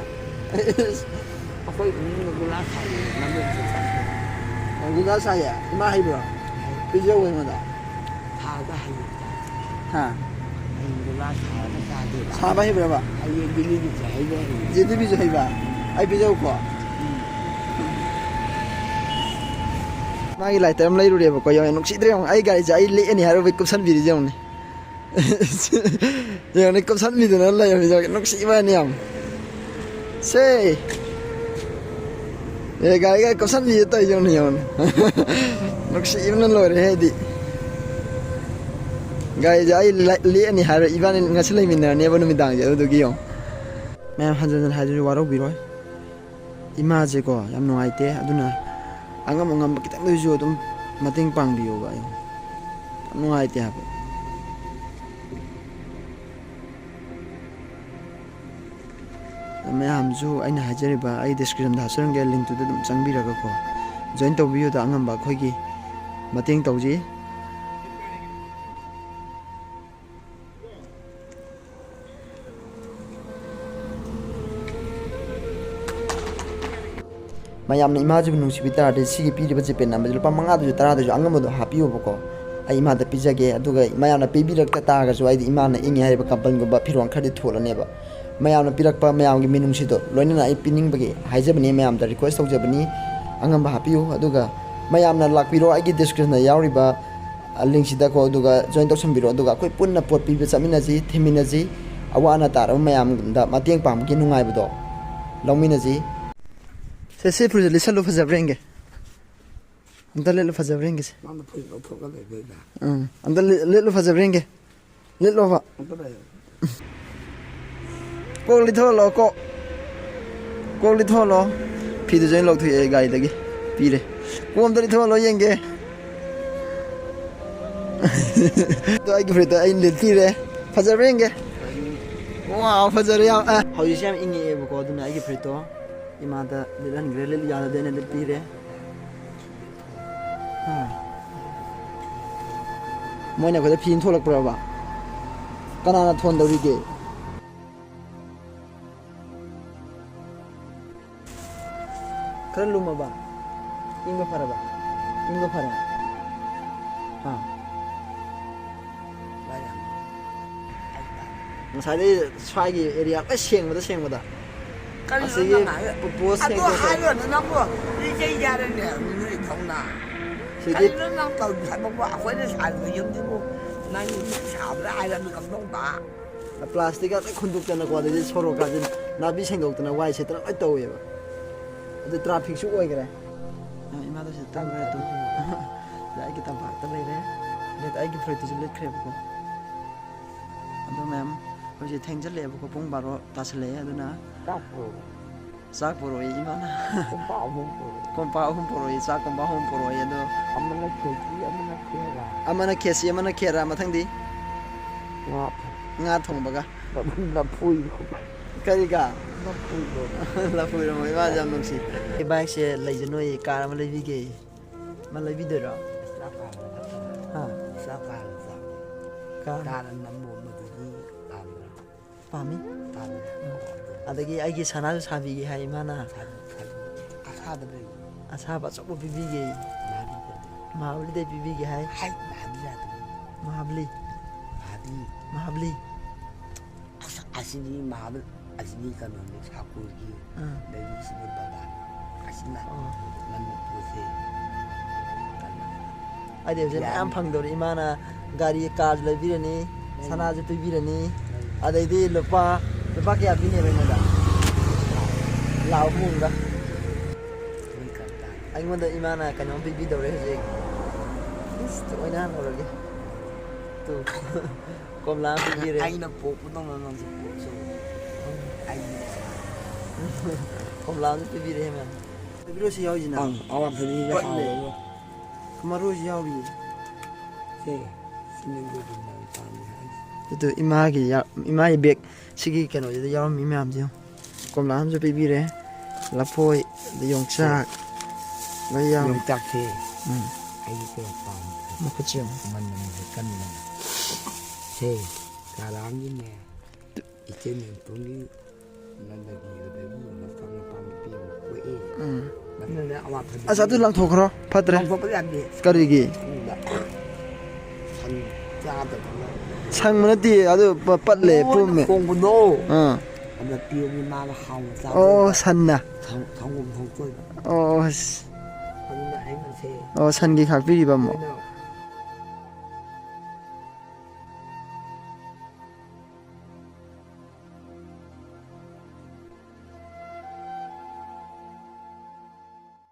ꯑꯩꯈꯣꯏ ꯏꯃꯨꯡꯗ ꯒꯨꯂꯥ ꯁꯥꯏꯌꯦ, ꯃꯃꯤꯡꯁꯨ ꯈꯪꯗꯦ꯫ ꯑꯣ, ꯒꯨꯂꯥ ꯁꯥꯏꯌꯦ? ꯏꯃꯥ ꯍꯩꯕ꯭ꯔꯣ? ꯍꯩ꯫ ꯄꯤꯖꯧ ꯑꯩꯉꯣꯟꯗ꯫ ꯁꯥꯕ ꯍꯩꯌꯦ꯫ ꯍꯥ? ꯑꯩ ꯒꯨꯂꯥ ꯁꯥꯔꯒ ꯆꯥꯗꯣꯏꯕ꯫ ꯁꯥꯕ ꯍꯩꯕ꯭ꯔꯕ? ꯍꯩꯌꯦ, ꯕꯤꯂꯤꯒꯤꯁꯨ ꯍꯩꯌꯦ, ꯍꯩꯌꯦ꯫ ꯖꯤꯂꯤꯕꯤꯁꯨ ꯍꯩꯕ? ꯑꯩ ꯄꯤꯖꯧꯀꯣ꯫ ꯎꯝ꯫ ꯃꯥꯒꯤ lighter ꯑꯃ ꯂꯩꯔꯨꯔꯦꯕꯀꯣ, ꯌꯦꯡꯉꯣ, ꯅꯨꯡꯁꯤꯗ꯭ꯔꯦ ꯌꯦꯡꯉꯣ, ꯑꯩ ꯒꯥꯔꯤꯁꯦ ꯑꯩ ꯂꯦꯛꯑꯅꯤ ꯍꯥꯏꯔꯨꯕꯩ ꯀꯨꯞꯁꯟꯕꯤꯔꯤꯁꯦ ꯌꯦꯡꯉꯣꯅꯦ꯫ ꯌꯦꯡꯉꯣꯅꯦ, ꯀꯨꯞꯁꯟꯕꯤꯗꯅ ꯂꯩꯔꯝꯃꯤꯁꯦ, ꯅꯨꯡꯁꯤꯕꯅꯤ ꯌꯥꯝ꯫ ꯁꯦ꯫ ꯑꯦ, ꯒꯥꯔꯤꯒ ꯀꯣꯏꯁꯟꯕꯤꯗ ꯇꯧꯔꯤꯁꯦ ꯌꯦꯡꯉꯨꯅꯦ, ꯌꯦꯡꯉꯨꯅꯦ꯫ ꯅꯨꯡꯁꯤꯕꯅ ꯂꯣꯏꯔꯦ ꯑꯩꯗꯤ꯫ ꯒꯥꯔꯤꯁꯦ ꯑꯩ ꯂꯦ-, ꯂꯦꯛꯑꯅꯤ ꯍꯥꯏꯔ ꯏꯕꯥꯅꯤ ꯉꯁꯤ ꯂꯩꯃꯤꯟꯅꯔꯅꯦꯕ ꯅꯨꯃꯤꯗꯥꯡꯁꯦ, ꯑꯗꯨꯗꯨꯒꯤ ꯌꯦꯡꯉꯣ꯫ ꯃꯌꯥꯝ ꯍꯟꯖꯟ ꯍꯟꯖꯟ ꯍꯥꯏꯗꯨꯁꯨ ꯋꯥꯔꯧꯕꯤꯔꯣꯏ꯫ ꯏꯃꯥꯁꯦꯀꯣ ꯌꯥꯝ ꯅꯨꯡꯉꯥꯏꯇꯦ, ꯑꯗꯨꯅ ꯑꯉꯝ ꯑꯉꯝꯕ ꯈꯤꯇꯪꯗꯁꯨ ꯑꯗꯨꯝ ꯃꯇꯦꯡ ꯄꯥꯡꯕꯤꯌꯣꯕ꯫ ꯑꯩ ꯌꯥꯝ ꯅꯨꯡꯉꯥꯏꯇꯦ ꯍꯥꯏꯕ꯫ ꯃꯌꯥꯝꯁꯨ ꯑꯩꯅ ꯍꯥꯏꯖꯔꯤꯕ ꯑꯩ ꯗꯤꯁꯀ꯭ꯔꯤꯞꯁꯟꯗ ꯍꯥꯞꯆꯔꯝꯒꯦ, ꯂꯤꯡꯇꯨꯗ ꯑꯗꯨꯝ ꯆꯪꯕꯤꯔꯒꯀꯣ, ꯖꯣꯏꯟ ꯇꯧꯕꯤꯌꯨꯗ ꯑꯉꯝꯕ ꯑꯩꯈꯣꯏꯒꯤ ꯃꯇꯦꯡ ꯇꯧꯖꯩ꯫ ꯃꯌꯥꯝꯅ ꯏꯃꯥꯁꯤꯕꯨ ꯅꯨꯡꯁꯤꯕꯤ ꯇꯥꯔꯗꯤ ꯁꯤꯒꯤ ꯄꯤꯔꯤꯕ ꯖꯤꯄꯦ ꯅꯝꯕꯔꯁꯦ ꯂꯨꯄꯥ ꯃꯉꯥꯗꯁꯨ ꯇꯔꯥꯗꯁꯨ ꯑꯉꯝꯕꯗꯣ ꯍꯥꯞꯄꯤꯌꯣꯕꯀꯣ꯫ ꯑꯩ ꯏꯃꯥꯗ ꯄꯤꯖꯒꯦ, ꯑꯗꯨꯒ ꯃꯌꯥꯝꯅ ꯄꯤꯕꯤꯔꯛꯇ ꯇꯥꯔꯒꯁꯨ ꯑꯩꯗꯤ ꯏꯃꯥꯅ ꯏꯪꯉꯦ ꯍꯥꯏꯔꯤꯕ ꯀꯝꯄꯟꯒꯨꯝꯕ ꯐꯤꯔꯣꯜ ꯈꯔꯗꯤ ꯊꯣꯛꯂꯅꯦꯕ꯫ ꯃꯌꯥꯝꯅ ꯄꯤꯔꯛꯄ ꯃꯌꯥꯝꯒꯤ ꯃꯤꯅꯨꯡꯁꯤꯗꯣ ꯂꯣꯏꯅꯅ ꯑꯩ ꯄꯤꯅꯤꯡꯕꯒꯤ ꯍꯥꯏꯖꯕꯅꯤ, ꯃꯌꯥꯝꯗ ꯔꯤꯀ꯭ꯋꯦꯁ ꯇꯧꯖꯕꯅꯤ꯫ ꯑꯉꯝꯕ ꯍꯥꯞꯄꯤꯌꯨ, ꯑꯗꯨꯒ ꯃꯌꯥꯝꯅ ꯂꯥꯛꯄꯤꯔꯣ ꯑꯩꯒꯤ ꯗꯤꯁꯀ꯭ꯔꯤꯞꯁꯟꯗ ꯌꯥꯎꯔꯤꯕ ꯂꯤꯡꯁꯤꯗꯀꯣ, ꯑꯗꯨꯒ ꯖꯣꯏꯟ ꯇꯧꯁꯟꯕꯤꯔꯣ, ꯑꯗꯨꯒ ꯑꯩꯈꯣꯏ ꯄꯨꯟꯅ ꯄꯣꯠ ꯄꯤꯕ ꯆꯠꯃꯤꯟꯅꯁꯤ, ꯊꯤꯟꯃꯤꯟꯅꯁꯤ꯫ ꯑꯋꯥ ꯑꯅꯥ ꯇꯥꯔꯕ ꯃꯌꯥꯝꯗ ꯃꯇꯦꯡ ꯄꯥꯡꯕꯒꯤ ꯅꯨꯡꯉꯥꯏꯕꯗꯣ ꯂꯧꯃꯤꯟꯅꯁꯤ꯫ ꯁꯦ, ꯁꯤ ꯐꯨꯔꯤꯠꯁꯦ ꯂꯤꯠꯁꯜꯂꯨ, ꯐꯖꯕ꯭ꯔꯥ ꯌꯦꯡꯒꯦ꯫ ꯑꯝꯇ ꯂꯤꯠꯂꯨ, ꯐꯖꯕ꯭ꯔꯥ ꯌꯦꯡꯒꯦꯁꯦ꯫ ꯅꯪꯅ ꯐꯨꯔꯤꯠ ꯂꯧꯊꯣꯛꯑꯒ ꯂꯩꯕꯩꯗ꯫ ꯎꯝ, ꯑꯝꯇ ꯂꯤ-, ꯂꯤꯠꯂꯨ, ꯐꯖꯕ꯭ꯔꯥ ꯌꯦꯡꯒꯦ꯫ ꯂꯤꯠꯂꯣꯕ꯫ ꯑꯝꯇ ꯂꯩ꯫ ꯀꯣꯛ ꯂꯤꯠꯊꯣꯛꯍꯜꯂꯣ, ꯀꯣꯛ꯫ ꯀꯣꯛ ꯂꯤꯠꯊꯣꯛꯍꯜꯂꯣ꯫ ꯐꯤꯗꯨꯁꯨ ꯑꯩꯅ ꯂꯧꯊꯣꯛꯑꯦ ꯒꯥꯔꯤꯗꯒꯤ꯫ ꯄꯤꯔꯦ꯫ ꯀꯣꯛ ꯑꯝꯇ ꯂꯤꯠꯊꯣꯛꯍꯜꯂꯣ ꯌꯦꯡꯒꯦ꯫ ꯑꯗꯣ ꯑꯩꯒꯤ ꯐꯨꯔꯤꯠꯇꯣ ꯑꯩꯅ ꯂꯤꯠꯄꯤꯔꯦ꯫ ꯐꯖꯕ꯭ꯔꯥ ꯌꯦꯡꯒꯦ꯫ ꯋꯥꯎ, ꯐꯖꯔꯦ ꯌꯥꯝ꯫ ꯑ, ꯍꯧꯖꯤꯛꯁꯦ ꯌꯥꯝ ꯏꯪꯉꯛꯑꯦꯕꯀꯣ, ꯑꯗꯨꯅ ꯑꯩꯒꯤ ꯐꯨꯔꯤꯠꯇꯣ ꯏꯃꯥꯗ ꯂꯤꯠꯍꯟꯈ꯭ꯔꯦ, ꯂꯤꯠ ꯌꯥꯗꯗꯤ ꯑꯩꯅ ꯂꯤꯠꯄꯤꯔꯦ꯫ ꯍꯥ? ꯃꯣꯏꯅ ꯑꯩꯈꯣꯏꯗ ꯐꯤ ꯑꯃ ꯊꯣꯛꯂꯛꯄ꯭ꯔꯕ? ꯀꯅꯥꯅ ꯊꯣꯟꯗꯧꯔꯤꯒꯦ? ꯈꯔ ꯂꯨꯝꯃꯕ? ꯏꯪꯕ ꯐꯔꯕ? ꯏꯪꯕ ꯐꯔꯦ? ꯍꯥ? ꯉꯁꯥꯏꯗꯩ ꯁ꯭ꯋꯥꯏꯒꯤ ꯑꯦꯔꯤꯌꯥ ꯂꯣꯏ ꯁꯦꯡꯕꯗ ꯁꯦꯡꯕꯗ꯫ ꯀꯔꯤꯅꯣ ꯑꯁꯤꯒꯤ ꯅꯪ ꯍꯥꯏ-, ꯄꯣ-, ꯄꯣꯁ ꯑꯗꯨ ꯁꯦꯡꯗꯣꯛꯈ꯭ꯔꯦ꯫ ꯍꯥꯏꯔꯨꯔꯅꯨ ꯅꯪꯕꯨ, ꯃꯤ ꯆꯩ ꯆꯥꯔꯅꯤ, ꯅꯣꯏ ꯊꯧꯅ꯫ ꯁꯤꯗꯤ ꯀꯔꯤꯅꯣ ꯅꯪ ꯇꯧꯔꯤ ꯍꯥꯏꯕꯕꯨ, ꯑꯩꯈꯣꯏꯅ ꯁꯥꯔꯤꯕ ꯌꯨꯝꯁꯤꯕꯨ ꯅꯪ ꯁꯥꯕ꯭ꯔꯥ ꯍꯥꯏꯔ ꯃꯤ ꯀꯝꯗꯧꯕ? ꯄ꯭ꯂꯥꯁꯇꯤꯛꯀ ꯂꯣꯏ ꯈꯨꯟꯗꯣꯛꯇꯅꯀꯣ, ꯑꯗꯩꯗꯤ ꯁꯣꯔꯣꯛꯀꯥꯁꯦ ꯅꯥꯄꯤ ꯁꯦꯡꯗꯣꯛꯇꯅ ꯋꯥꯏ ꯁꯤꯠꯇꯅ ꯂꯣꯏ ꯇꯧꯋꯦꯕ꯫ ꯑꯗꯨ ꯇ꯭ꯔꯥꯐꯤꯛꯁꯨ ꯑꯣꯏꯈ꯭ꯔꯦ꯫ ꯑ, ꯏꯃꯥꯗꯣ ꯁꯤꯗ ꯇꯧꯈ꯭ꯔꯦ ꯑꯗꯨ꯫ ꯁꯤꯗ ꯑꯩꯒꯤ ꯇꯝꯄꯥꯛꯇ ꯂꯩꯔꯦ꯫ ꯂꯤꯠ-, ꯑꯩꯒꯤ ꯐꯨꯔꯤꯠꯇꯨꯁꯨ ꯂꯤꯠꯈ꯭ꯔꯦꯕꯀꯣ꯫ ꯑꯗꯣ ꯃꯌꯥꯝ, ꯍꯧꯖꯤꯛ ꯊꯦꯡꯖꯜꯂꯛꯑꯦꯕꯀꯣ, ꯄꯨꯡ ꯕꯥꯔꯣ ꯇꯥꯁꯜꯂꯛꯑꯦ꯫ ꯑꯗꯨꯅ ꯆꯥꯛ ꯄꯨꯔꯛꯑꯣ꯫ ꯆꯥꯛ ꯄꯨꯔꯛꯑꯣ ꯏꯃꯥꯅ꯫ ꯀꯣꯝꯄꯥꯛ ꯑꯍꯨꯝ ꯄꯨꯔꯛꯑꯣ꯫ ꯀꯣꯝꯄꯥꯛ ꯑꯍꯨꯝ ꯄꯨꯔꯛꯑꯣ, ꯆꯥꯛ ꯀꯣꯝꯄꯥꯛ ꯑꯍꯨꯝ ꯄꯨꯔꯛꯑꯣ꯫ ꯑꯗꯣ ꯑꯃꯅ ꯈꯦꯆꯤ, ꯑꯃꯅ ꯈꯦꯔ꯫ ꯑꯃꯅ ꯈꯦꯆꯤ, ꯑꯃꯅ ꯈꯦꯔ꯫ ꯃꯊꯪꯗꯤ? ꯉꯥ ꯊꯣꯡꯕ꯫ ꯉꯥ ꯊꯣꯡꯕꯒ꯫ ꯂꯐꯨ ꯏꯔꯣꯝꯕ꯫ ꯀꯔꯤꯒ? ꯂꯐꯨ ꯏꯔꯣꯝꯕ꯫ ꯂꯐꯨ ꯏꯔꯣꯝꯕ꯫ ꯏꯃꯥꯁꯦ ꯌꯥꯝ ꯅꯨꯡꯁꯤ꯫ ꯑꯩ ꯕꯥꯏꯛꯁꯦ ꯂꯩꯖꯅꯣꯏ, ꯀꯥꯔ ꯑꯃ ꯂꯩꯕꯤꯒꯦ꯫ ꯑꯃ ꯂꯩꯕꯤꯗꯣꯏꯔꯣ? ꯏꯁꯥ ꯀꯥꯔ ꯅꯠꯇꯕ꯫ ꯍꯥ? ꯏꯁꯥ ꯀꯥꯔ ꯅꯠꯇꯕ꯫ ꯀꯥꯔ꯫ ꯀꯥꯔ ꯅꯝꯕ ꯑꯃꯗꯨꯗꯤ ꯄꯥꯝꯕ꯭ꯔꯥ? ꯄꯥꯝꯃꯤ꯫ ꯄꯥꯝꯃꯤ꯫ ꯎꯝ꯫ ꯑꯗꯒꯤ ꯑꯩꯒꯤ ꯁꯅꯥꯁꯨ ꯁꯥꯕꯤꯒꯦ ꯍꯥꯏ ꯏꯃꯥꯅ꯫ ꯁꯥꯕꯤ, ꯁꯥꯕꯤ꯫ ꯑꯁꯥꯗ ꯂꯩ꯫ ꯑꯁꯥꯕ ꯑꯆꯧꯕ ꯄꯤꯕꯤꯒꯦ꯫ ꯃꯍꯥꯕꯂꯤꯗ꯫ ꯃꯍꯥꯕꯂꯤꯗꯩ ꯄꯤꯕꯤꯒꯦ ꯍꯥꯏ꯫ ꯍꯥꯏ, ꯃꯍꯥꯕꯂꯤ ꯌꯥꯗꯕ꯫ ꯃꯍꯥꯕꯂꯤ꯫ ꯃꯍꯥꯕꯂꯤ꯫ ꯃꯍꯥꯕꯂꯤ꯫ ꯑꯁ, ꯑꯁꯤꯗꯤ ꯃꯍꯥꯕꯂꯤ, ꯑꯁꯤꯗꯤ ꯀꯩꯅꯣꯅꯤ, ꯁꯥꯀꯨꯔꯒꯤ ꯑꯥ꯫ ꯂꯩꯔꯤꯁꯤꯗꯤ ꯕꯕꯥꯅꯤ꯫ ꯑꯁꯤꯅ ꯑꯣ꯫ ꯃꯅꯤꯄꯨꯔꯁꯦ ꯀꯩꯅꯣ꯫ ꯑꯩꯗꯤ ꯍꯧꯖꯤꯛ ꯃꯌꯥꯝ ꯌꯥꯝ ꯐꯪꯗꯧꯔꯤ꯫ ꯏꯃꯥꯅ ꯒꯥꯔꯤ, ꯀꯥꯔꯁꯨ ꯂꯩꯕꯤꯔꯅꯤ, ꯂꯩ꯫ ꯁꯅꯥꯁꯨ ꯄꯤꯕꯤꯔꯅꯤ, ꯂꯩ꯫ ꯑꯗꯩꯗꯤ ꯂꯨꯄꯥ, ꯂꯨꯄꯥ ꯀꯌꯥ ꯄꯤꯅꯦꯕ ꯑꯩꯉꯣꯟꯗ? ꯂꯥꯛ ꯑꯍꯨꯝꯒ꯫ ꯂꯣꯏ ꯀꯛ ꯇꯥꯔꯦ꯫ ꯑꯩꯉꯣꯟꯗ ꯏꯃꯥꯅ ꯀꯩꯅꯣꯝ ꯄꯤꯕꯤꯗꯧꯔꯦ ꯍꯧꯖꯤꯛ꯫ ꯏꯁ, ꯊꯑꯣꯏꯅ ꯍꯪꯉꯨꯔꯒꯦ꯫ ꯇꯨ꯫ ꯀꯣꯝꯂꯥ ꯑꯃ ꯄꯤꯕꯤꯔꯦ꯫ ꯑꯩꯅ ꯄꯣꯛꯄꯗꯧꯅ ꯅꯪꯁꯨ ꯄꯣꯛꯆꯧ꯫ ꯑꯩꯅ ꯀꯣꯝꯂꯥ ꯑꯃ ꯄꯤꯕꯤꯔꯦ, ꯃꯦꯝ꯫ ꯄꯤꯕꯤꯔꯣ, ꯁꯤ ꯌꯥꯎꯔꯤꯁꯤꯅ꯫ ꯑꯪ, ꯑꯋꯥ ꯐꯗꯤꯒ ꯄꯠꯂꯦ꯫ ꯍꯥꯎꯋꯦꯕ꯫ ꯃꯔꯣꯏꯁꯨ ꯌꯥꯎꯔꯤ꯫ ꯁꯦ, ꯁꯤ ꯅꯪꯒꯤ ꯑꯗꯨꯝ ꯅꯪ ꯄꯥꯝꯃꯦ ꯍꯥꯏꯁꯦ꯫ ꯑꯗꯨ ꯏꯃꯥꯒꯤ ꯌꯥ-, ꯏꯃꯥꯒꯤ ꯕꯦꯒ ꯁꯤꯒꯤ ꯀꯩꯅꯣꯁꯤꯗ ꯌꯥꯎꯔꯝꯃꯤ ꯃꯌꯥꯝꯁꯦ ꯌꯦꯡꯉꯨ꯫ ꯀꯣꯝꯂꯥ ꯑꯃꯁꯨ ꯄꯤꯕꯤꯔꯦ, ꯂꯐꯣꯏ, ꯑꯗꯩ ꯌꯣꯡꯆꯥꯛ, ꯂꯣꯏ ꯌꯥꯎꯔꯦ꯫ ꯌꯣꯡꯆꯥꯛꯁꯦ ꯎꯝ꯫ ꯑꯩꯒꯤ ꯀꯌꯥ ꯄꯥꯝꯗꯦ꯫ ꯃꯈꯨꯠꯁꯦ ꯌꯦꯡꯉꯨ꯫ ꯃꯅꯝꯁꯦ ꯀꯟꯕꯅꯦ꯫ ꯁꯦ, ꯀꯥꯔꯥꯡꯒꯤꯅꯦ, ꯏꯆꯦ ꯅꯦꯝꯄꯣꯡꯒꯤ ꯅꯟꯗꯒꯤꯗꯒꯤ ꯃꯆꯥ ꯅꯨꯄꯥ ꯅꯨꯄꯤ ꯑꯃ ꯄꯣꯛꯑꯦ꯫ ꯎꯝ꯫ ꯃꯗꯨꯅ ꯑꯋꯥꯊꯕꯤ ꯑꯁ, ꯑꯗꯨ ꯂꯪꯊꯣꯛꯈ꯭ꯔꯣ, ꯐꯠꯇ꯭ꯔꯦ꯫ ꯂꯪꯊꯣꯛꯄ ꯌꯥꯗꯦ꯫ ꯀꯔꯤꯒꯤ? ꯎꯝ꯫ ꯁꯟ ꯆꯥꯗꯕꯅ꯫ ꯁꯪꯕ ꯅꯠꯇꯦ, ꯑꯗꯨ ꯄ-, ꯄꯠꯂꯦ, ꯂꯣꯏꯅ ꯄꯨꯝꯃꯦ꯫ ꯈꯣꯡꯕꯗꯣ꯫ ꯑꯥ꯫ ꯑꯗ ꯄꯤꯔꯗꯤ ꯃꯥꯅ ꯍꯥꯎꯅ ꯆꯥꯕ꯫ ꯑꯣ, ꯁꯟꯅ꯫ ꯁꯪ-, ꯁꯪꯒꯣꯝ ꯊꯣꯡ ꯆꯣꯏꯕ꯫ ꯑꯣ, ꯑꯁ꯫ ꯑꯗꯨꯅ ꯑꯩꯅ ꯁꯦ ꯑꯣ, ꯁꯟꯒꯤ ꯈꯥꯛꯄꯤꯔꯤꯕ ꯑꯃꯨꯛ꯫ ꯂꯣꯏꯅ